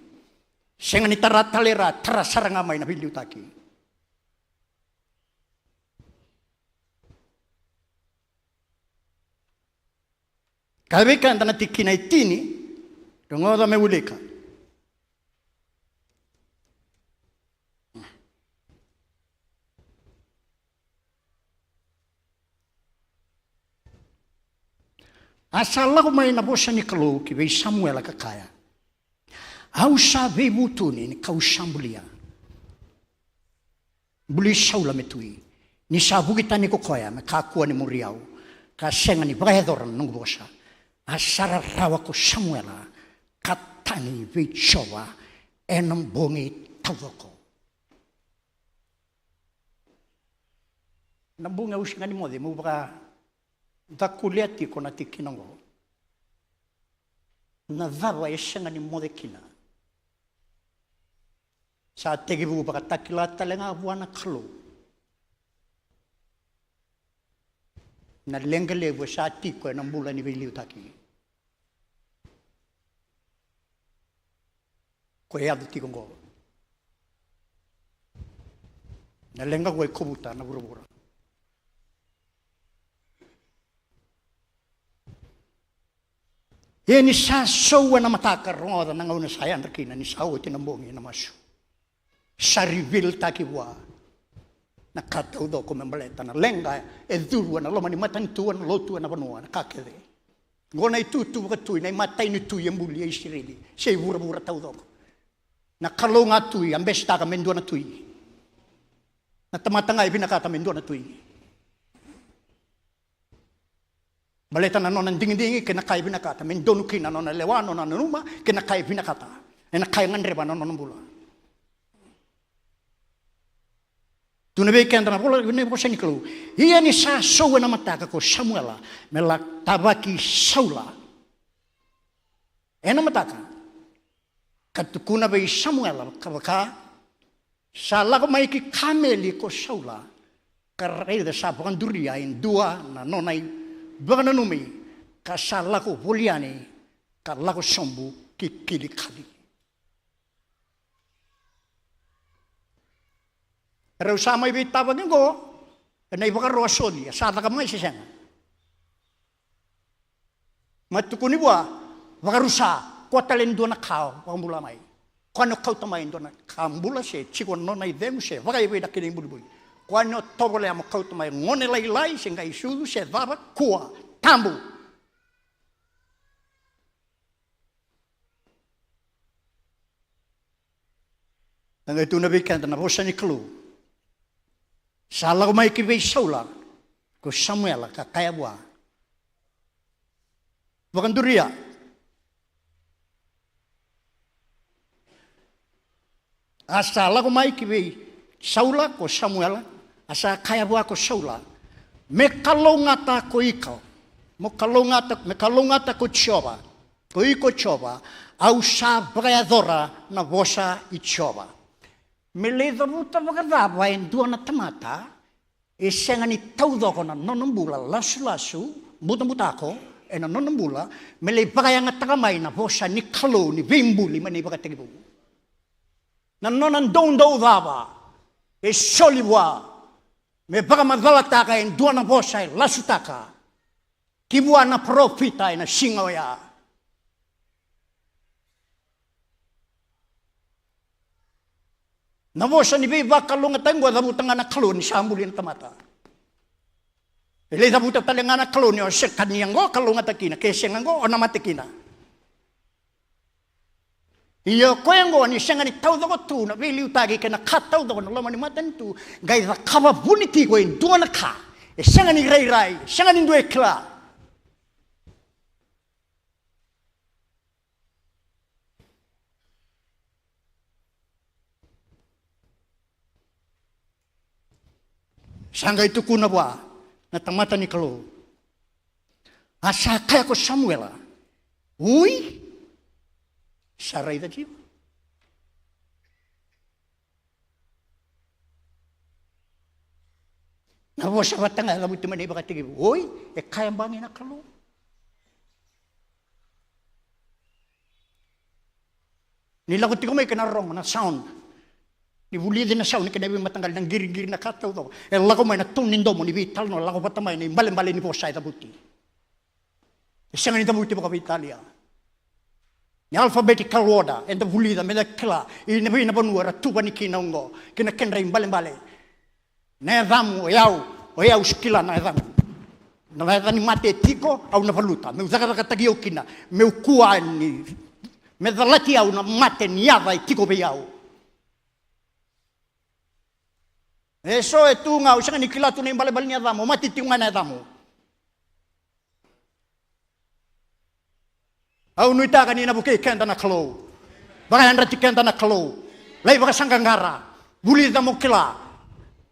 sega ni tara tale, ra tara sara ga mai na veiliutaki. Ka vei keda na tikina e tini, rogoca me wilika. A sa lako mai na vosa ni Kalou ki vei Samuela ka kaya, au sa veivutuni ni kau sa bulia. Buli Saula me tui, ni sa vuki tani ko koya me kakua ni muri au, ka sega ni vakayacora na noqu vosa. A sa rarawa ko Samuela ka tagi vei Jiova ena bogi taucoko. Na bogi au sega ni moce meu vakacakulia tiko na tikina oqo. Na cava e sega ni moce kina? Sa tekivu vakatakila tale ga vua na Kalou na leqa levu e sa tiko ena bula ni veiliutaki. Ko e yaco tiko oqo. Na leqa ko e kovuta na vuravura. Ia ni sa sou ena mataka, rogoca na gauna sa yadra kina, ni sa oti na bogi ena masu. Sa reveal-taki vua Na ka taucoko me baleta na leqa e curu ena loma ni matanitu, ena lotu, ena vanua, na ka kece. Qo na itutu vakatui, na imatai ni tui e buli e Isireli, se i vuravura taucoko. Na Kalou ga tui, a besitaka me dua na tui. Na tamata ga e vinakata me dua na tui. Baleta na nona digidigi kei na ka e vinakata me donu kina na nona lewa, na nona nanuma kei na ka e vinakata, ena ka e gadreva na nona bula. Tukuna vei keda na vola, na vosa ni Kalou. Ia ni sa sou ena mataka ko Samuela me la tavaki Saula ena mataka, ka tukuna vei Samuela ka vaka, sa lako mai ki Kameli ko Saula, ka raica sa vakaduria e dua na nona ivakananumi, ka sa lako voli yani ka lako sobu ki Kilikali. Rau sa mai veitavaki oqo ena ivakaro a soli, a sa caka mai se sega. Ma tukuni vua, vakarusa, koya tale e dua na ka vakabula mai. Koya ni o kauta mai e dua na ka bula se tiko na nona icegu se vakaivei na kena ibulibuli. Koya ni o tovolea mo kauta mai gone lailai se qai sucu se cava, kua, tabu. Sa qai tukuna vei keda na vosa ni Kalou. Sa lako mai ki vei Saula ko Samuela ka kaya vua, vakaduria. A sa lako mai ki vei Saula ko Samuela, a sa kaya vua ko Saula, me kalougata ko iko, mo kalougata, me kalougata ko Jiova, ko iko Jiova, au sa vakayacora na vosa i Jiova. Me lai cavuta vakacava e dua na tamata e sega ni taucoko na nona bula lasulasu, butabutako ena nona bula, me lai vakayagataka mai na vosa ni Kalou ni veibuli mai na ivakatekivu. Na nona doudou cava e soli vua me vakamacalataka e dua na vosa e lasutaka ki vua na parofita ena siga oya. Na vosa ni veivakalougatataki oqo e cavuta ga na Kalou ni sa buli na tamata. E lai cavuta tale ga na Kalou ni o se kania oqo, kalougata kina, ke sega oqo, o na mate kina. Ia o koya oqo ni sega ni taucoko tu na veiliutaki kei na ka taucoko na loma ni matanitu, qai cakava vuni tiko e dua na ka e sega ni rairai, e sega ni dua e kila. Sa qai tukuna vua na tamata ni Kalou. A sa kaya ko Samuela, oi, sa raica tiko. Na vosa vata ga e cavuti mai na ivakatekivu, oi, e kaya bagi na Kalou. Ni lako tiko mai kei na rogo, na sound. Ni vulici na sound kei na veimataqali, na qiriqiri, na ka taucoko. E lako mai na tone ni domo ni veitalanoa, lako vata mai na ibalebale ni vosa e cavuti. E sega ni cavuti vakaveitalia. Ni alphabetical order eda vulica, meda kila i na vei na vanua era tuvani kina oqo kei na kedra ibalebale. Na yacamu o yau, o yau sa kila na yacamu. Na yaca ni mate e tiko, au na valuta, meu cakacakataki au kina, meu kua ni, me calati au na mate ni yaca e tiko vei au. E so e tu ga, au sega ni kila tu na ibalebale ni yacamu, o mate tiko ga na yacamu. Au nuitaka ni na vukei keda na Kalou. Vakayadrati keda na Kalou. Lai vakasaqaqara. Vulica mo kila.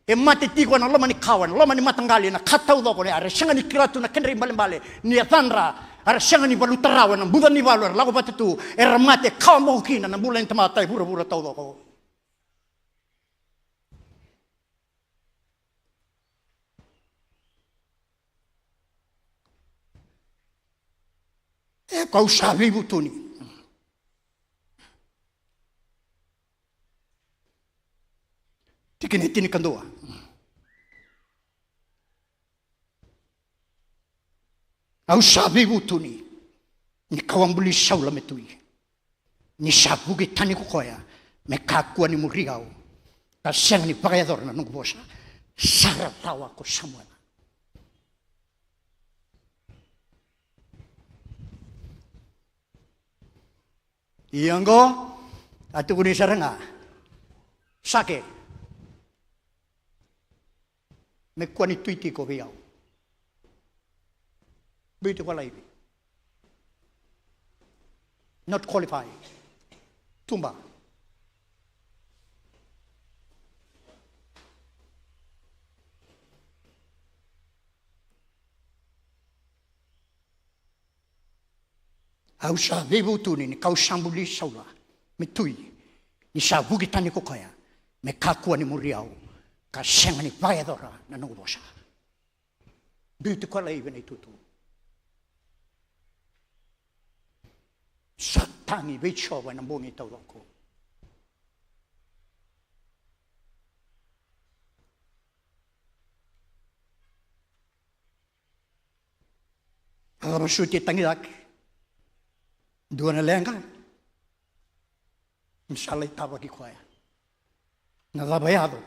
E mate tiko ena loma ni kawa, ena loma ni mataqali, na ka taucoko, era sega ni kila tu na kedra ibalebale ni yacadra, era sega ni valuta rawa ena buca ni valu era lako vata tu, era mate, kawa boko kina na bula ni tamata e vuravura taucoko. E kau sa veivutuni. Tikina e tinikadua. Au sa veivutuni ni kau a buli Saula me tui, ni sa vuki tani ko koya me kakua ni muri au, ka sega ni vakayacora na noqu vosa. Sa ra rawa ko Samuela. Ia oqo, a tukuni sara ga, Sake, me kua ni tui tiko vei au. Biuti koya laivi. Not qualified. Tuba. Au sa veivutuni ni kau sa buli Saula me tui, ni sa vuki tani ko koya me kakua ni muri au, ka sega ni vakayacora na noqu vosa. Biuti koya laivi na itutu. Sa tagi vei Jiova ena bogi taucoko. A cava soti e tagicaki? Dua na leqa. Me sa lai tavaki koya. Na cava e yaco?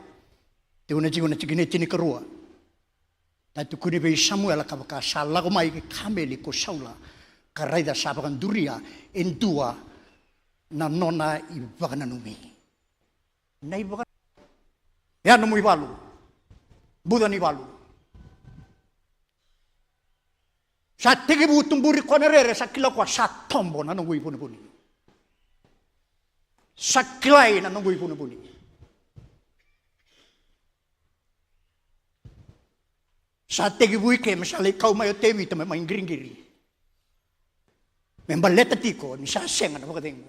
Tukuna tiko na tikina e tinikarua. Na tukuni vei Samuela ka vaka, sa lako mai ki Kameli ko Saula, ka raica sa vakaduria e dua na nona ivakananumi. Na ivaka, ya nomu ivalu. Buca ni valu. Sa tekivu tuburi koya na rere, sa kila koya sa tobo na noqu ivunivuni. Sa kilai na noqu ivunivuni. Sa tekivu i ke me sa lai kau mai o Tevita me mai qiriqiri. Me baleta tiko ni sa sega na vakacegu.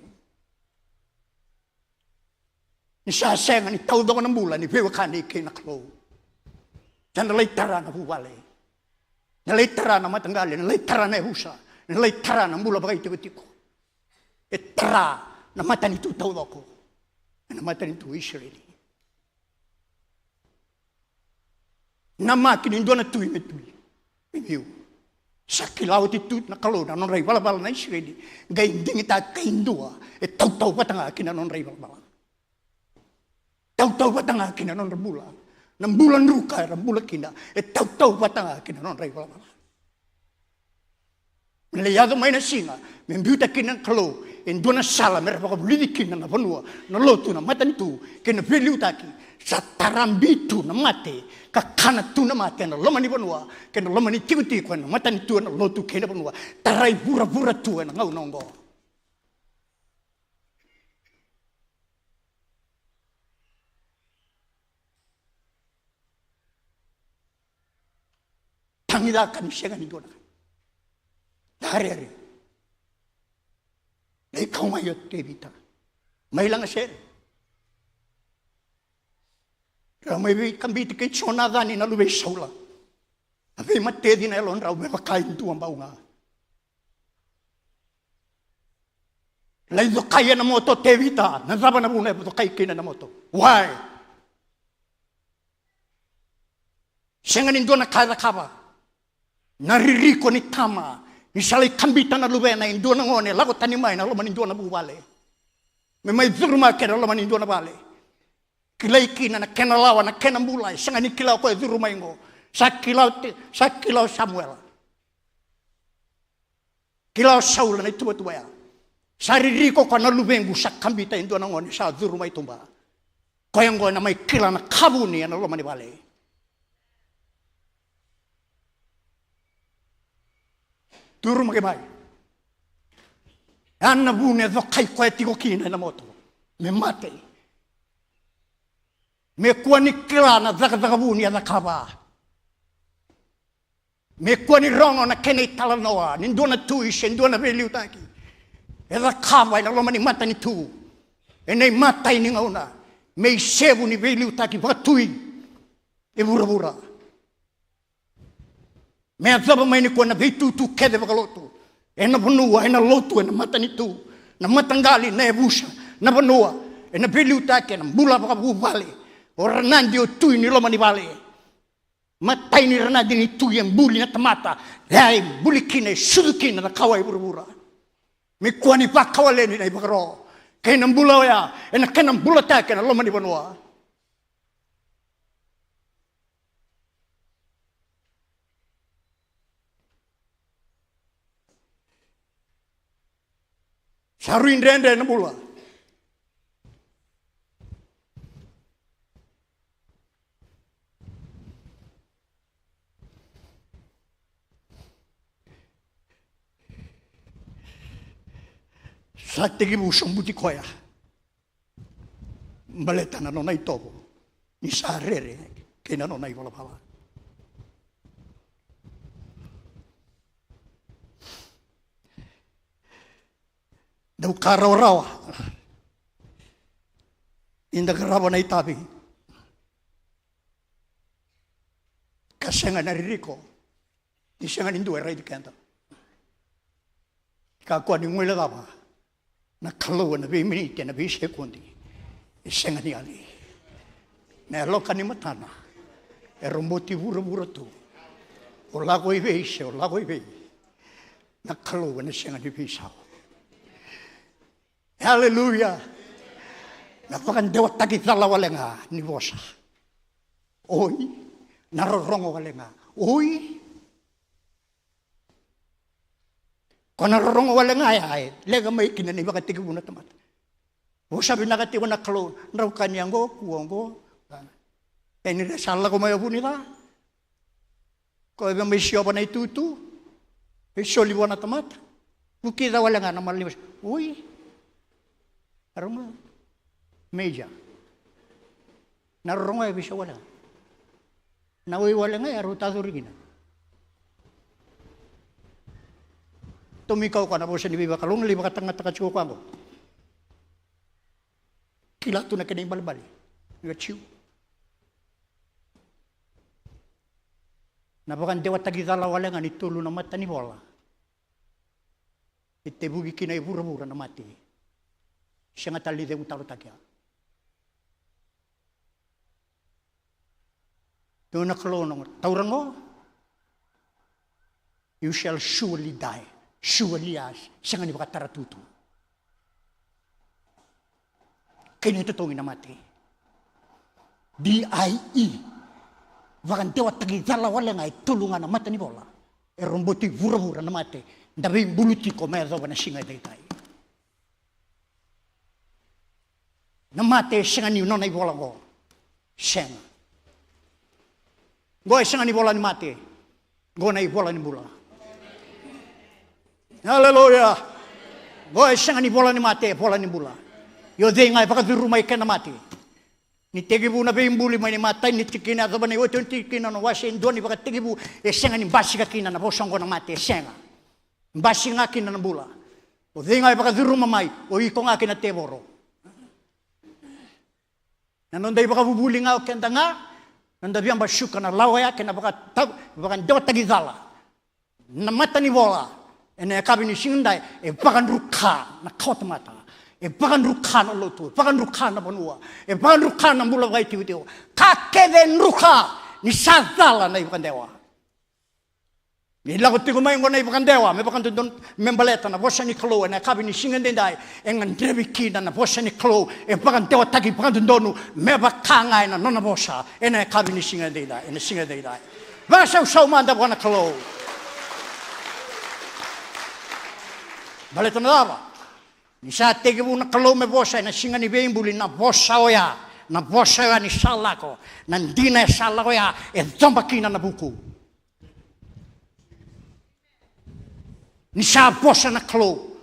Ni sa sega ni taucoko na bula ni veiwekani kei na Kalou. Sa na lai tara na vuvale. Na lai tara na mataqali, na lai tara na yavusa, na lai tara na bula vakaitikotiko. E tara na matanitu taucoko. Na matanitu Isireli. Na maki ni dua na tui me tui. Vei au. Sa kila oti tu na Kalou na nodra ivalavala na Isireli. Qai digitaka e dua e tautau vata ga ki na nodra ivalavala. Tautau vata ga ki na nodra bula. Na bula druka era bula kina e tautau vata ga ki na nodra ivalavala. Me lai yaco mai na siga me biuta kina na Kalou e dua na sala me ra vakavulici kina na vanua, na lotu, na matanitu kei na veiliutaki. Sa tara bitu na mate, kakana tu na mate ena loma ni vanua kei na loma ni tikotiko, ena matanitu, ena lotu kei na vanua. Tarai vuravura tu ena gauna oqo. Tagicaka ni sega ni dua na ka. Na rere. Lai kau mai o Tevita. Mai lagasere. Rau mai veikabiti kei Jonacani na luve i Saula. A veimateci na yalodrau me vaka e dua bau ga. Lai cokai ena moto o Tevita. Na cava na vuna e cokai kina ena moto? Why? Sega ni dua na ka e cakava. Na ririko ni tama ni sa lai kabita na luvena e dua na gone e lako tani mai na loma ni dua na vuvale me mai curumaki ena loma ni dua na vale. Kilai kina na kena lawa, na kena bula, e sega ni kila o koya e curu mai oqo. Sa kila o Te-, sa kila o Samuela. Kila o Saula na ituvatuva ya. Sa ririko koya, na luvequ sa kabita e dua na gone sa curu mai tuba. Koya oqo ena mai kila na ka vuni ena loma ni vale. Curumaki mai. Ya na vuna e cokai koya tiko kina ena moto. Me mate. Me kua ni kila na cakacaka vuni e cakava. Me kua ni rogo na kena italanoa ni dua na tui se dua na veiliutaki e cakava ena loma ni matanitu ena imatai ni gauna, me isevu ni veiliutaki vakatui e vuravura. Me yacova mai nikua na veitutu kece vakalotu, ena vanua, ena lotu, ena matanitu, na mataqali, na yavusa, na vanua, ena veiliutaki, ena bula vakavuvale. O ranadi, o tui ni loma ni vale. Matai ni ranadi ni tui e buli na tamata, e a e buli kina, e sucu kina na kawa e vuravura. Me kua ni vakawaleni na ivakaro kei na bula oya ena kena bulataki ena loma ni vanua. Sa rui dredre na bula. Sa tekivu sobuti koya baleta na nona itovo ni sa rere kei na nona ivalavala. Dau ka rawarawa. Eda qarava na itavi ka sega na ririko, ni sega ni dua e raici keda. Kakua ni guilecava na Kalou ena veiminiti, ena veisekodi. E sega ni yali. Na yaloka ni matana e roboti vuravura tu. O lako i vei se o lako i vei, na Kalou ena sega ni veisau. Aleluya. Na vakadewataki cala wale ga ni vosa. Oi. Na rorogo wale ga. Oi. Ko na rorogo wale ga ya e leqa mai kina na ivakatekivu na tamata. Vosa vinaka tiko na Kalou, drau kania oqo, kua oqo. E ni ra sa lako mai o vu ni ca. Ko e via mai siova na itutu e soli vua na tamata. Vukica wale ga na mala ni vosa. Oi. Rorogo. Meja. Na rorogo e veisau wale ga. Na oi wale ga e rau tacori kina. Tomika o koya na vosa ni veivakalougatataki, vakatagataka tiko o koya oqo. Kila tu na kena ibalebale. Ia tiu. Na vakadewataki cala wale ga ni tolu na mata ni vola. E tevuki kina e vuravura na mate. Sega tale ni cegu talotaki ya. Dua na Kalou na taura oqo. You shall surely die. Surely as. Sega ni vakatara tutu. Kei na itotogi na mate. D I E. Vakadewataki cala wale ga e tolu ga na mata ni vola. E roboti vuravura na mate. Da veibulu tiko me yacova na siga e daidai. Na mate e sega ni nona ivola oqo. Sega. Oqo e sega ni vola ni mate. Oqo na ivola ni bula. Aleluya. Oqo e sega ni vola ni mate, e vola ni bula. Io, cei ga e vakacuru mai kena mate? Ni tekivu na veibuli mai ni matai ni tikina yacova na iotioti ni tikina, na wase e dua ni Vakatekivu, e sega ni basika kina na vosa oqo na mate, e sega. Basika ga kina na bula. O cei ga e vakacuruma mai, o iko ga kei na tevoro. Na noda ivakavuvuli ga o keda ga, noda via basuka na lawa ya kei na vakata-, vakadewataki cala. Na mata ni vola, ena yakavi ni siga edai, e vakadruka na kawatamata, e vakadruka na lotu, e vakadruka na vanua, e vakadruka na bula vakaitikotiko. Ka kece e druka ni sa cala na iVakadewa. Ni lako tiko mai oqo na iVakadewa me vakadodonu, me baleta na vosa ni Kalou ena yakavi ni siga edaidai, e gadrevi kina na vosa ni Kalou e vakadewataki vakadodonu me vaka ga ena nona vosa ena yakavi ni siga edaidai, ena siga edaidai. Vakasausau mada vua na Kalou. Baleta na cava? Ni sa tekivu na Kalou me vosa ena siga ni veibuli, na vosa oya, na vosa oya ni sa lako, na dina e sa lako oya, e coba kina na vuku. Ni sa vosa na Kalou,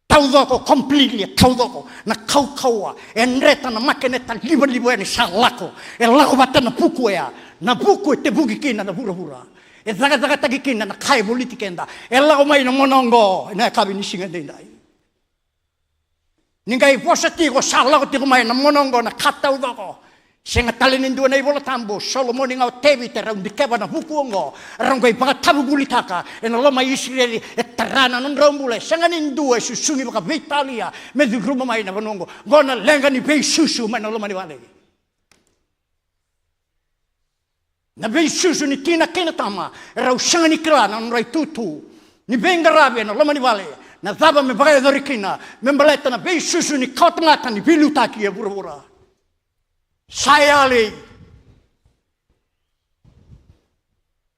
taucoko, completely e taucoko na kaukauwa, e dreta na makeneta livaliva oya ni sa lako, e lako vata na vuku oya, na vuku e tevuki kina na vuravura, e cakacakataki kina na ka e voliti keda, e lako mai na mona oqo ena yakavi ni siga edaidai. Ni qai vosa tiko, sa lako tiko mai na mona oqo na ka taucoko. Sega tale ni dua na iVola Tabu, Solomoni ga o Tevita, rau dikeva na vuku oqo, rau qai vakatavuvulitaka ena loma i Isireli, e tara na nodrau bula, e sega ni dua e susugi vakaveitalia me curuma mai na vanua oqo. Oqo na leqa ni veisusu mai na loma ni vale. Na veisusu ni tina kei na tama, erau sega ni kila na nodra itutu ni veiqaravi ena loma ni vale, na cava me vakayacori kina, me baleta na veisusu ni kawatamata ni veiliutaki e vuravura. Sa yali.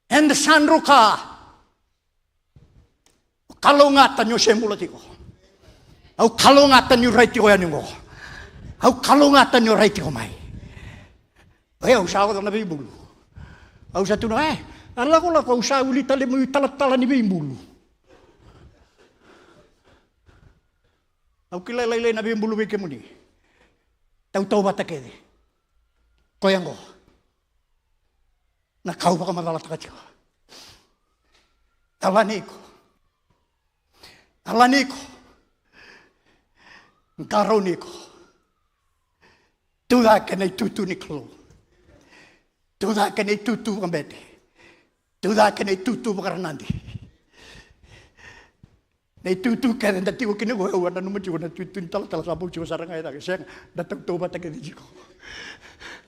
Eda sa druka. Kalougata ni o se bula tiko. Au kalougata niu rai tiko yani qo. Au kalougata niu rai tiko mai. E, au sa oca na veibulu. Au sa tukuna, e, a lakolako au sa wili tale meu italatala ni veibulu. Au kila e lailai na veibulu vei kemuni. Tautauvata kece. Koya qo na ka au vakamacalataka tiko. Alani iko. Alani iko. Qarauni iko. Tu cake na itutu ni Kalou. Tu cake na itutu vakabete. Tu cake na itutu vakaranadi. Na itutu kece da tiko kina qo, au a nanuma tiko na itutu ni talatala sa bau tiko sara ga e cake, sega, da tautauvata kece tiko.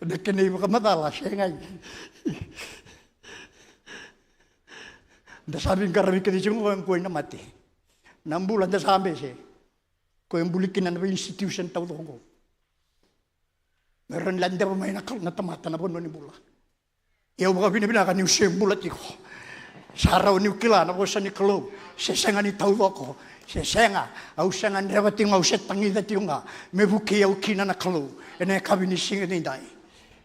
Na kena ivakamacala, sega. Da sa veiqaravi kece tiko qo, qo ena mate. Na bula da sa bese. Ko e buli kina na vei institution taucoko qo. Me rawa ni ladeva mai na Kalou na tamata na vanua ni bula. Ia au vakavinavinaka niu se bula tiko. Sa rawa niu kila na vosa ni Kalou. Se sega ni taucoko. Se sega. Au sega ni reva tiko ga, au se tagica tiko ga. Me vukei au kina na Kalou. Ena yakavi ni siga edaidai.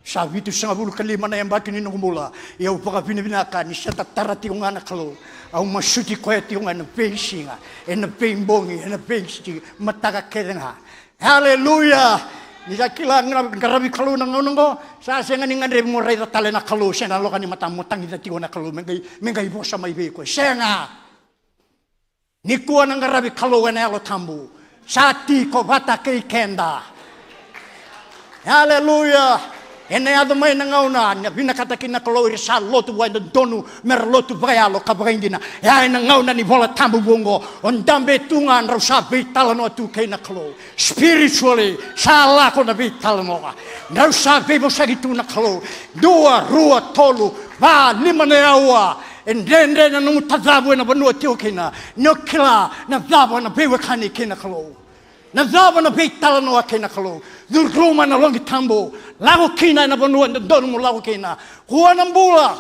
Sa vitusagavulu ka lima na yabaki ni noqu bula. Ia au vakavinavinaka ni se tatara tiko ga na Kalou. Au masuti koya tiko ga ena veisiga. Ena veibogi. Ena veisiga. Mataka kece ga. Aleluya! Ni sa kila ga na qaravi Kalou na gauna oqo, sa sega ni gadrevi mo raica tale na Kalou, se na loka ni matamu mo tagica tiko na Kalou, me qai, me qai vosa mai vei iko. Sega! Nikua na qaravi Kalou ena Yalo Tabu. Sa tiko vata kei keda. Aleluya! Ena yaco mai na gauna, na vinakata kina na Kalou ira sa lotu vua e dodonu, mera lotu vakayalo ka vakaidina. Ya ena gauna ni Vola Tabu vou oqo, o dabe tu ga drau sa veitalanoa tu kei na Kalou. Spiritually, sa lako na veitalanoa. Drau sa veivosaki tu na Kalou. Dua, rua, tolu, va, lima na yaua. E dredre na nomu tacavu ena vanua tiko kina. Ni o kila na cava na veiwekani kei na Kalou. Na cava na veitalanoa kei na Kalou. Curuma na loqi tabu. Lako kina ena vanua e dodonu mo lako kina. Kua na bula.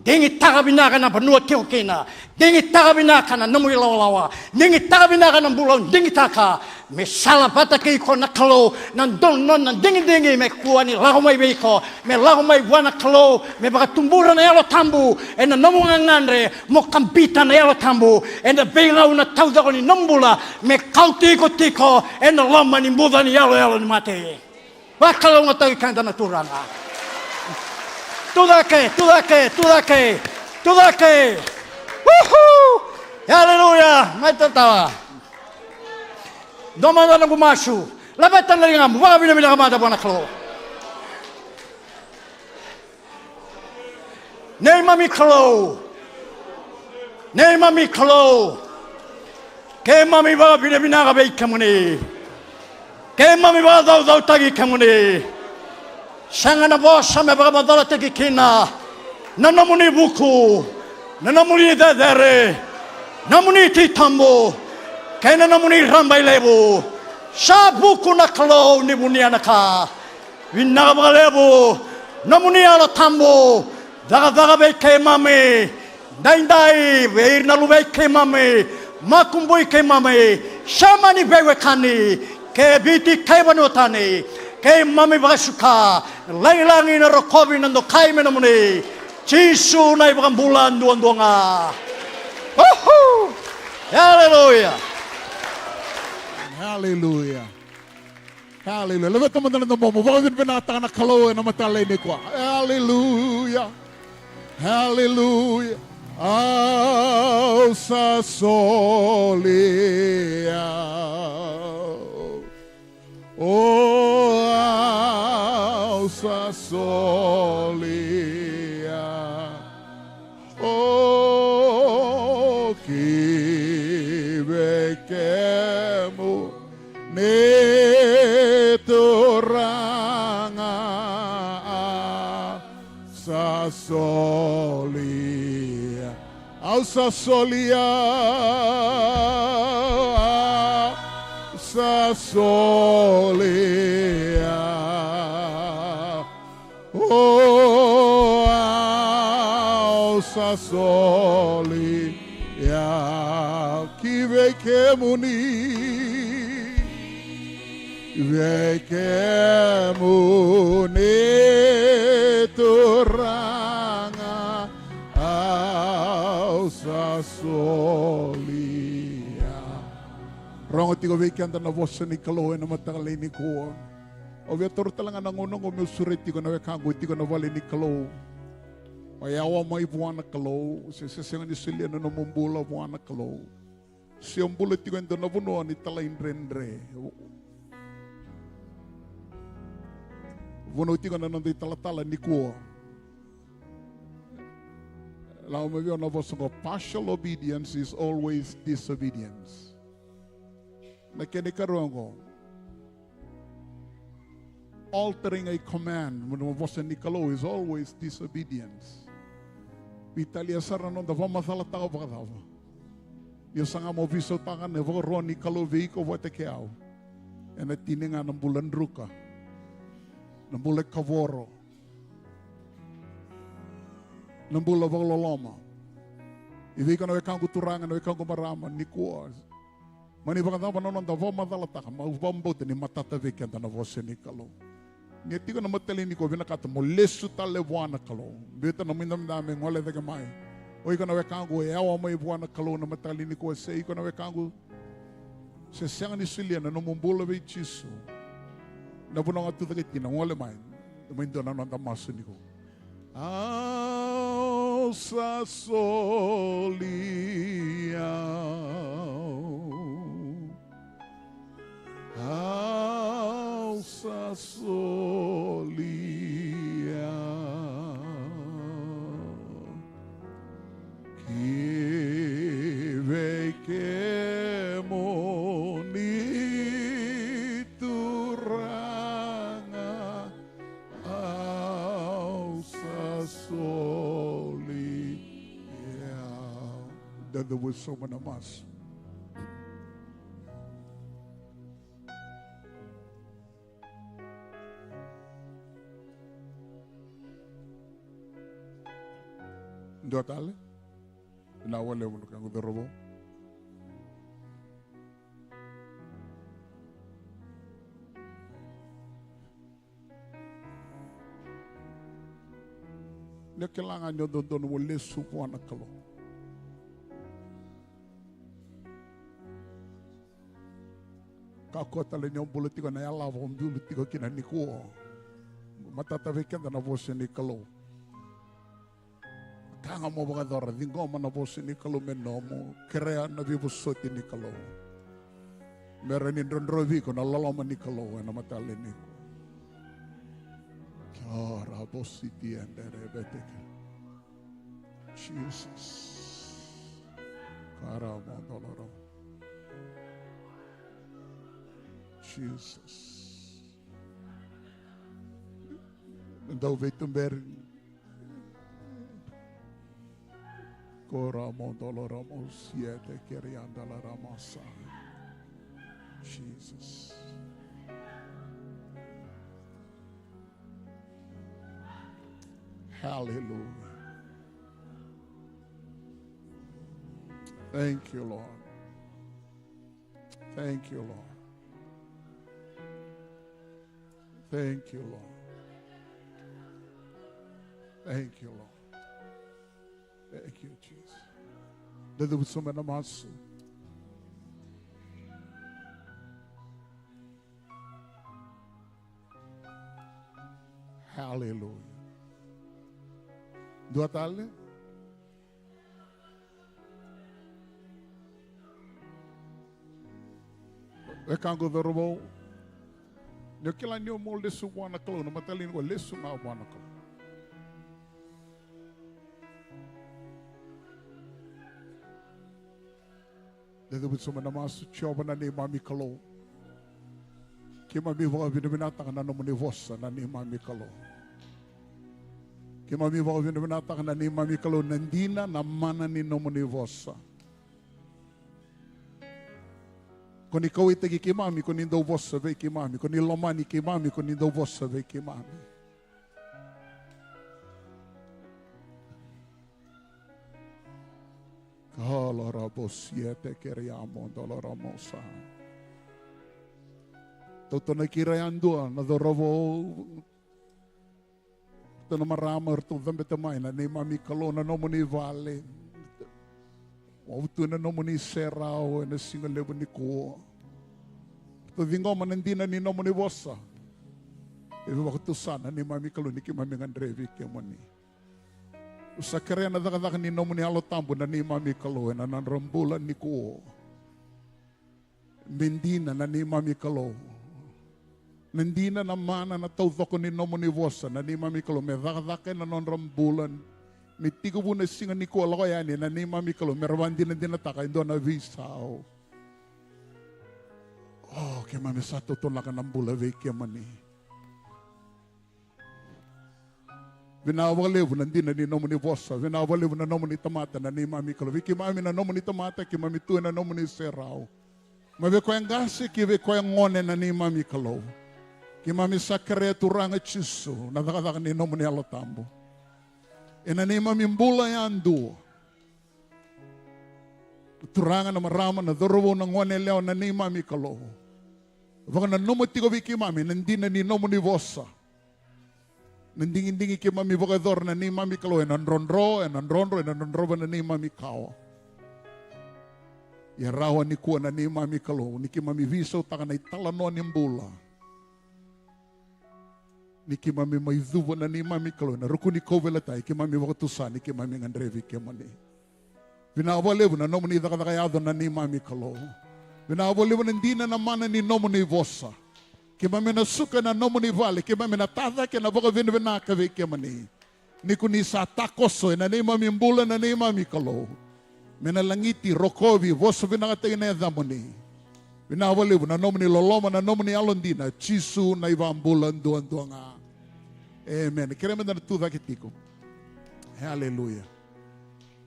Digitaka vinaka na vanua tiko kina. Digitaka vinaka na nomu ilawalawa. Digitaka vinaka na bula o digitaka. Me sala vata kei iko na Kalou. Na donu na digidigi me kua ni lako mai vei iko. Me lako mai vua na Kalou. Me vakatubura na Yalo Tabu ena nomu gagadre. Mo kabita na Yalo Tabu ena veigauna taucoko ni nomu bula. Me kauti iko tiko ena loma ni buca ni yaloyalo ni mate. Vakalougatataki keda na Turaga. Tu cake, tu cake, tu cake, tu cake. Uhu! Aleluya! Mai tatala. Dua mada noqu masu. Laveta na ligamu, vakavinavinaka mada vua na Kalou. Neimami Kalou. Neimami Kalou. Keimami vakavinavinaka vei kemuni. Keimami vakacaucautaki kemuni. Sega na vosa me vakamacalataki kina na nomuni vuku, na nomuni cecere, nomuni titobu, kei na nomuni rabailevu. Sa vuku na Kalou ni vunia na ka. Vinaka vakalevu, nomuni Yalo Tabu, cakacaka vei keimami, daidai, vei ira na luvei keimami, makubui keimami, sema ni veiwekani, ke Viti kei vanua tani, keimami vakasuka, lagilagi na rokovi na dokai me nomuni, Jisu na iVakabula duadua ga. Uhu! Aleluya! Aleluya! Aleluya. Laveta mada na domomu, vakavinavinakataka na Kalou ena mataka lailai nikua. Aleluya. Aleluya. Au sa solia. O, au sa solia. O, ki vei kemuni Turaga, au sa solia. Au sa solia. Au sa solia. O, au sa solia ki vei kemuni. Vei kemuni Turaga au sa solia. Rogo tiko vei keda na vosa ni Kalou ena mataka lailai nikua. Au via taura tale ga na gauna oqo meu sureti tiko na wekaqu tiko na vale ni Kalou. O yawa mai vua na Kalou, se, se sega ni solia na nomu bula vua na Kalou. Se o bula tiko e dua na vanua ni talaidredre. Vanua tiko na noda italatala nikua. Lako mai vei au na vosa oqo, partial obedience is always disobedience. Na kena ikarua oqo. Altering a command, mo na vosa ni Kalou is always disobedience. Veitalia sara na noda vakamacalataka vakacava. Ni o saga mo veisautaka na ivakaro ni Kalou vei iko vata kei au. Ena tini ga na bula druka. Na bula e kavoro. Na bula vakaloloma. I vei iko na wekaqu turaga, na wekaqu marama, nikua. Mani vakacava na noda vakamacalataka, ma vakabauta ni matata vei keda na vosa ni Kalou. Ni a tiko na mataka lailai nikua vinakata mo lesu tale vua na Kalou. Biuta na nomu idabedabe, gole cake mai. O iko na wekaqu, e yawa mai vua na Kalou na mataka lailai nikua, se iko na wekaqu. Se sega ni solia na nomu bula vei Jisu. Na vanua ga tu cake kina, gole mai. Mai dua na noda masu nikua. Au sa solia. Au sa solia. Ki vei kemuni Turaga au sa solia. Dada vusoma na masu. Dua tale. Vinaka vakalevu na wekaqu cauravou. Ni o kila ga ni o dodonu mo lesu vua na Kalou. Kakua tale ni o bula tiko na yalava o bula tiko kina nikua. Matata vei keda na vosa ni Kalou. Ka ga mo vakayacora, ciqoma na vosa ni Kalou me nomu, kerea na veivosoti ni Kalou. Me rawa ni drodrovi iko na loloma ni Kalou ena mataka lailai nikua. Kia ora bositi ende rebeteke. Jesus. Karamo doloro. Jesus. Dau veituberi. Koramo doloramo siete kerianda la ramasa. Jesus. Hallelujah. Thank you, Lord. Thank you, Lord. Thank you, Lord. Thank you, Lord. Thank you, Jesus. Dada vusoma na masu. Hallelujah. Dua tale. Wekaqu cauravou, ni o kila ni o mo lesu vua na Kalou, na mataka lailai nikua lesu ga vua na Kalou. Dada vusoma na masu. Jiova na neimami Kalou. Keimami vakavinavinakataka na nomuni vosa na neimami Kalou. Keimami vakavinavinakataka na neimami Kalou na dina na mana ni nomuni vosa. Ko ni kauwaitaki keimami, ko ni dau vosa vei keimami, ko ni lomani keimami, ko ni dau vosa vei keimami. Kalarabosiete keriamo doloromosa. Tautaunaki ira yadua na cauravou, ratou na marama, ratou cabeta mai na neimami Kalou na nomuni vale. Wavu tu na nomuni serau ena siga levu nikua. Ratou ciqoma na dina ni nomuni vosa. E vakatusa na neimami Kalou ni keimami gadrevi kemuni. Au sa kerea na cakacaka ni nomuni Yalo Tabu na neimami Kalou ena nodra bula nikua. Me dina na neimami Kalou. Na dina, na mana, na taucoko ni nomuni vosa na neimami Kalou me cakacaka ena nodra bula. Me tekivu na siga nikua lako yani na neimami Kalou me ra vakadinadinataka e dua na veisau. O keimami sa tautaunaka na bula vei kemuni. Vinaka vakalevu na dina ni nomuni vosa. Vinaka vakalevu na nomuni tamata na neimami Kalou. Vei keimami na nomuni tamata, keimami tu ena nomuni serau. Mai vei koya qase ki vei koya gone na neimami Kalou. Keimami sa kerea Turaga Jisu na cakacaka ni nomuni Yalo Tabu ena neimami bula yadua. Turaga, na marama, na cauravou, na gone yalewa na neimami Kalou. Vakananuma tiko vei keimami na dina ni nomuni vosa. Na digidigi keimami vakayacora na neimami Kalou ena drodro, ena drodro, ena drodrova na neimami kawa. Ia rawa nikua na neimami Kalou ni keimami veisautaka na italanoa ni bula. Ni keimami mai cuva na neimami Kalou ena ruku ni kauveilatai, keimami vakatusa ni keimami gadrevi kemuni. Vinaka vakalevu na nomuni cakacaka yaco na neimami Kalou. Vinaka vakalevu na dina, na mana ni nomuni vosa. Keimami na suka ena nomuni vale, keimami na tacake na vakavinavinaka vei kemuni. Ni ko ni sa takoso ena neimami bula na neimami Kalou. Me na lagiti, rokovi, vosa vinakataki na yacamuni. Vinaka vakalevu na nomuni loloma, na nomuni yalodina, Jisu na iVakabula duadua ga. Amen. Kerea meda na tucake tiko. Haleluya.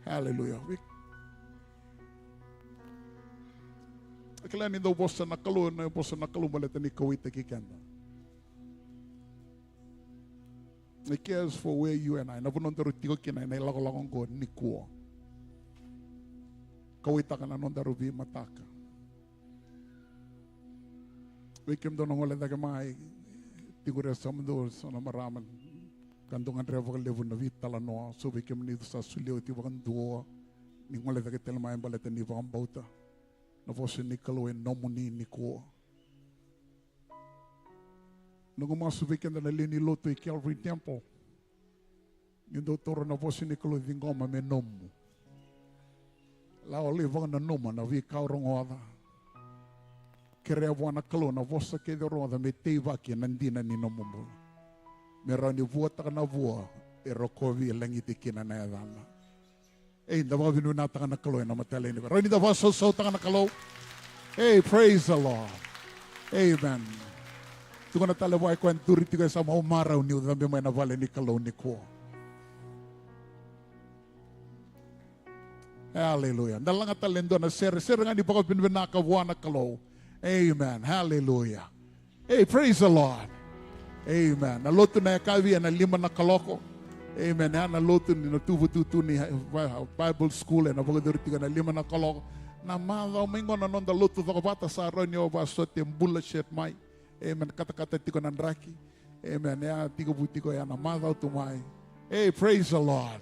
Haleluya. Kila ni dau vosa na Kalou, na vosa na Kalou baleta ni kauwaitaki keda. He cares for where you and I, na vanua daru tiko kina ena ilakolako oqo nikua. Kauwaitaka na nodaru veimataka. Vei kemudou na gole cake mai, tiko re sa mudou so na marama. Ka dou gadreva vakalevu na veitalanoa, so vei kemuni sa solia oti vakadua. Ni gole cake tale mai baleta ni vakabauta na vosa ni Kalou e nomuni nikua. Noqu masu vei keda na lewe ni lotu e Calvary Temple. Ni dou taura na vosa ni Kalou, ciqoma me nomu. Lako lai vakananuma na veika o rogoca. Kerea vua na Kalou na vosa kece o rogoca me teivaki ena dina ni nomu bula. Me rawa ni vuataka na vua e rokovi, e lagiti kina na yacana. Ei, da vakavinavinakataka na Kalou ena mataka lailai nikua. Rawa ni da vakasausautaka na Kalou. Ei, praise the Lord. Amen. Tukuna tale vua o koya e duri tiko, e sa mau marau niu cabe mai na vale ni Kalou nikua. Haleluya. Da laga tale e dua na sere, sere ga ni vakavinavinaka vua na Kalou. Amen. Haleluya. Ei, praise the Lord. Amen. Na lotu na yakavi ena lima na kaloko. Amen. Ya na lotu ni na tuvatutu ni Bi-, Bible school ena vakayacori tiko ena lima na kaloko. Na macawa mai qo na noda lotu cokovata sa rawa ni o vakasote bula shet mai. Amen. Katakata tiko na draki. Amen. Ya tekivu tiko ya na macawa tu mai. Ei, praise the Lord.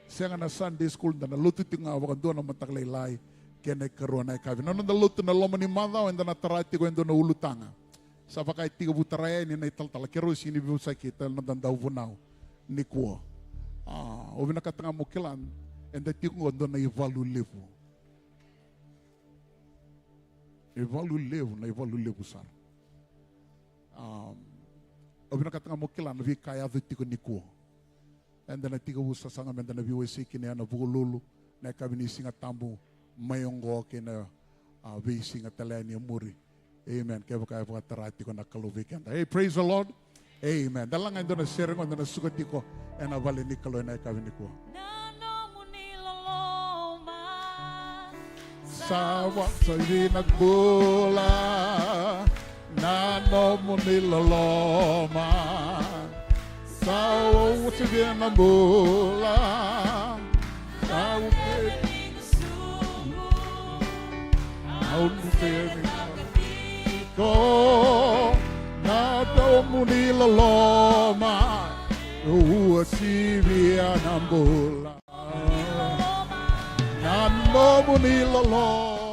Sega na Sunday school, da na lotu tiko ga vakadua na mataka lailai kei na ikarua na yakavi. Na noda lotu na loma ni macawa eda na tara tiko e dua na ulutaga. Sa vaka e tekivu tara yani na italatala, keirau sega ni veivosaki tale na noda dauvunau nikua. A, au vinakata ga mo kila, eda tiko qo dua na ivalu levu. Ivalu levu, na ivalu levu sara. A, au vinakata ga mo kila na veika e yaco tiko nikua. Eda na tekivu sasaga meda na veiwasei kina ya na Vukelulu na yakavi ni Siga Tabu mai oqo kei na, a, veisiga tale yani e muri. Amen. Kevaka e vakatara tiko na Kalou vei keda. Hey, praise the Lord. Amen. Da laga e dua na sere qo da na suka tiko ena vale ni Kalou ena yakavi nikua. Na nomuni loloma sa vakasivia na bula. Na nomuni loloma sa vakasivia na bula. Sa vakasivia na bula. Au ni femi ko. Nomuni loloma, uasivia na bula. Na nomuni loloma.